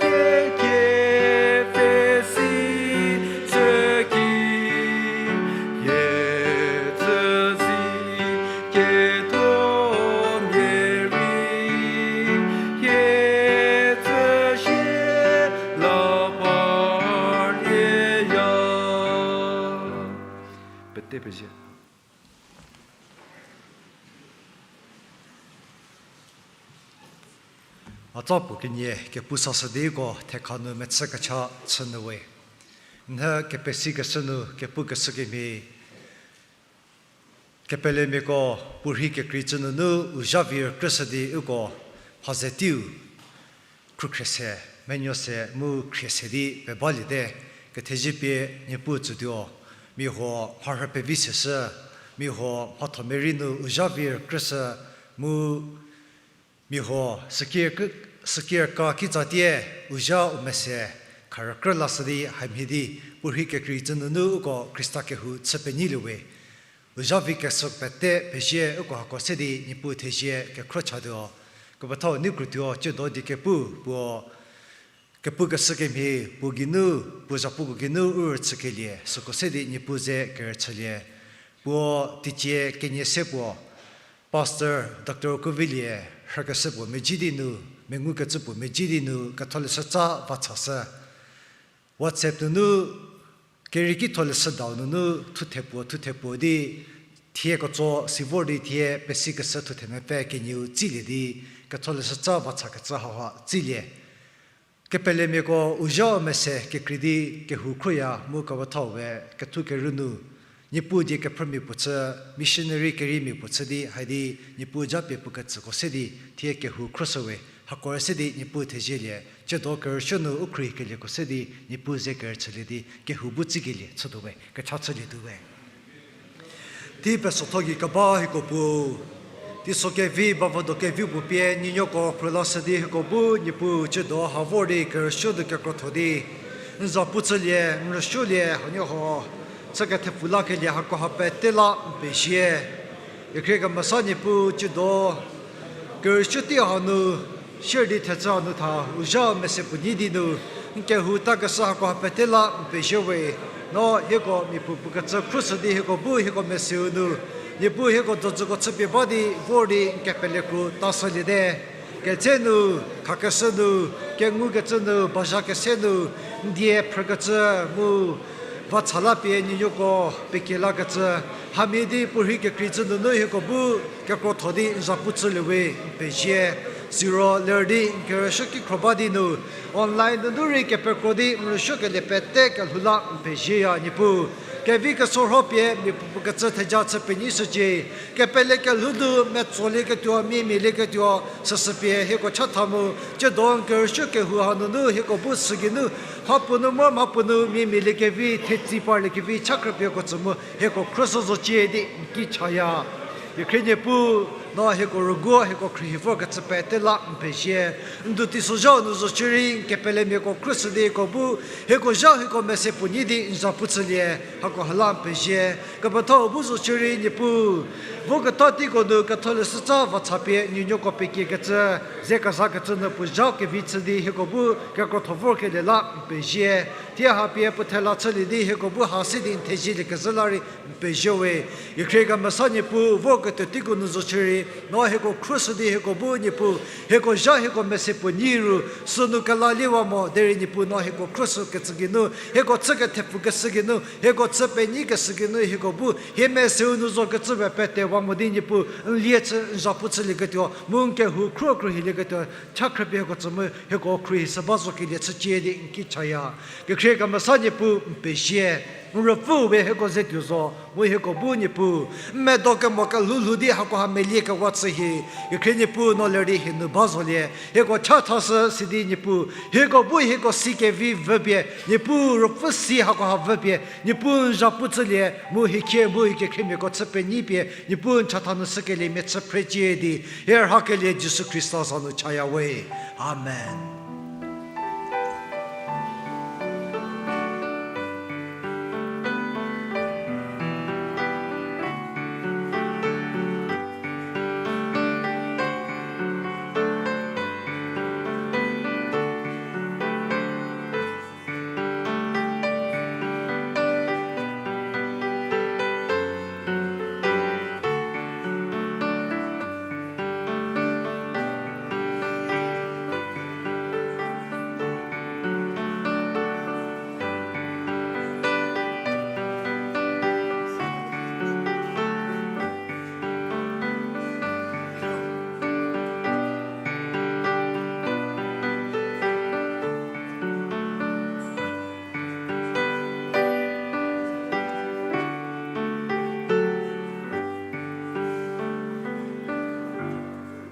kekepfhe si tsü ki, hie tsü zi ketho mia rei, hie tsü shie la parlieya. Pete pezie. Atsa puo kenie kepu sashü di uko thekha nu mechü kecha chünyü we. Nhie kepesikeshü nu kepu keshü kemhie, kepelemiako puorhi kekreicü nunu u zha vi rükrüshü di uko mha ze teiu khrukhrie se, menuo se mu khrie se di pebaliete. Kethezie pie Niepuu tsütuo, mia huo mharhü pevi seshü, mia huo mhatho merei nu u zha vi rükrüshü, mu mia huo süki rüka kitsatie u zha u mese kharükrü lashü di hamhie di puorhi kekreicü nunu uko Khrista kehou chü penyilie we. U zha vi keshü pete pezie uko hako se di Niepuu thezie kekhro chatuo. Kepethau nei krütuo ciedo di kepu puo kepu keshü kemhie puo geinu, puo zhapuko geinu u rüchükelie süko se di Niepuu ze kerüchülie. Puo teicie kenie se puo Pastor Doctor Kuvilie rhükeshü puo medzi di nu, mengukecü puo medzi di nu ketholeshütsa va chashü. WhatsApp nunu Kerieki Ketholeshü dau nunu thuthe puo, thuthe puo di, thie ketso si vor di thie pesikeshü thuthe mepfü kenieu tsilie di, Ketholeshü tsa va chakecü hauha tsilie. Kepelemiako u zha mese kekrei di kehou khroya mu kepethau we kethu kerü nu, Niepuu die kephrümia puo chü, missionary keriemia puo chü di, haidi Niepuu japie puo ketsüko se di, thie kehou khroshü we, hako rei se di Niepuu thezielie, tsiedo kerüsuo nu u khruohikelieko se di, Niepuu ze kerüchülie di, kehou bu tsikelie chütuo we, kecha chülietuo we. Tei pesotho gei keba hieko Puo, teiso kevi, bavüdo kevi puo pie, nuonuoko phrülashü di hieko bu, Niepuu tsiedo ha vor di kerüsuo nu kekrotho di, n za pu chülie, n rüsuolie, huoniehuo, chü kethepfu lakelie hakoha pete la n pezie. Kekhrie kemesa Niepuu tsiedo, kerüsuo tei hanu, sier di thechü hanu tha, u zha mese puo nyi di nu, n kehou takeshü hakoha pete la n pezie we, no hieko mia puo puo kecü khroshü di hieko bu hieko meseu nu, Niepuu hieko dzüko chüpie ba di vor di n kepele kru tashüliete. Ketse nu, khakeshü nu, kengukecü nu, bazha kese nu, n die phrükecü mu, va cha la pie nuonuoko pekie lakecü, hamhie di puorhi kekrei cü nunu hieko bu kekrotho di n za pu chülie we n pezie. Siro ler di n kerüsuo ki khro ba di nu, online nunu rei kepekro di n rüsuokelie pete kelhou la n pezieya Niepuu. Kevi kesorho pie mia puo puo kecü theja chü penyishücie. Kepele kelhou nu metsolielieketuo, mia mialieketuo, süsü pie hieko chatha mu, tsiedo n kerüsuo kehou hanunu hieko bu sü geinu, mhapuo nu mor mhapuo nu mia mialiekevi, thetsi parliekevi, cha khrüpie hieko tsü mu, hieko khroshü zocie di n ki chaya. Kekhrie Niepuu, no hieko rüguo, hieko khruohi vorkecü pete la n pezie. N du teisozha nu zo shierei n kepelemiako khroshü di hieko bu, hieko zha hieko mese puo nyi di n za pu chülie, hakoha la n pezie. Kepethau bu zo shierei Niepuu, voketa teiko nu Ketholeshü tsa va cha pie nuonuoko pekiekecü, ze kezakecü nu puo zha kevi chü di hieko bu kekrotho vorkelie la n pezie. Thie ha pie puo thela chülie di hieko bu ha se di n thezielie kezhü la rei n pezie we. Kekhrie kemesa Niepuu, vorketuo teiko nu zo shierei, no hieko khroshü di hieko bu Niepuu, hieko zha hieko mese puo nyi ru, sünu kelalie wa mo, derei Niepuu no hieko khroshü kecü geinu, hieko chü kethepfu keshü geinu, hieko chü penyi keshü geinu, hieko bu hie meseu nu zo kecü pete wa mo di Niepuu, n lie chü n za pu chülieketuo, mu n kehou khro khruohilieketuo, cha khrüpie hieko tsü mu hieko khruohi se ba zokelie chücie di n ki chaya. Kekhrie kemesa Niepuu n pezie, n ruopfü we hieko ze tuo zo, mu hieko bu Niepuu, n medo kemo kelhou lhou di hakoha melie kewa chü hie, kekhrie Niepuu no ler di hie nu ba zolie, hieko chathashü sidi Niepuu, hieko bu hieko si kevi vüpie, Niepuu ruopfü si hakoha vüpie, Niepuu n za pu chülie, mu hie khie mu hie kekhriemiako chü penyi pie, Niepuu n chatha nu shükeliemia chü phrecie di, hie rhakelie Jisu Khrista za nu chaya we. Amen.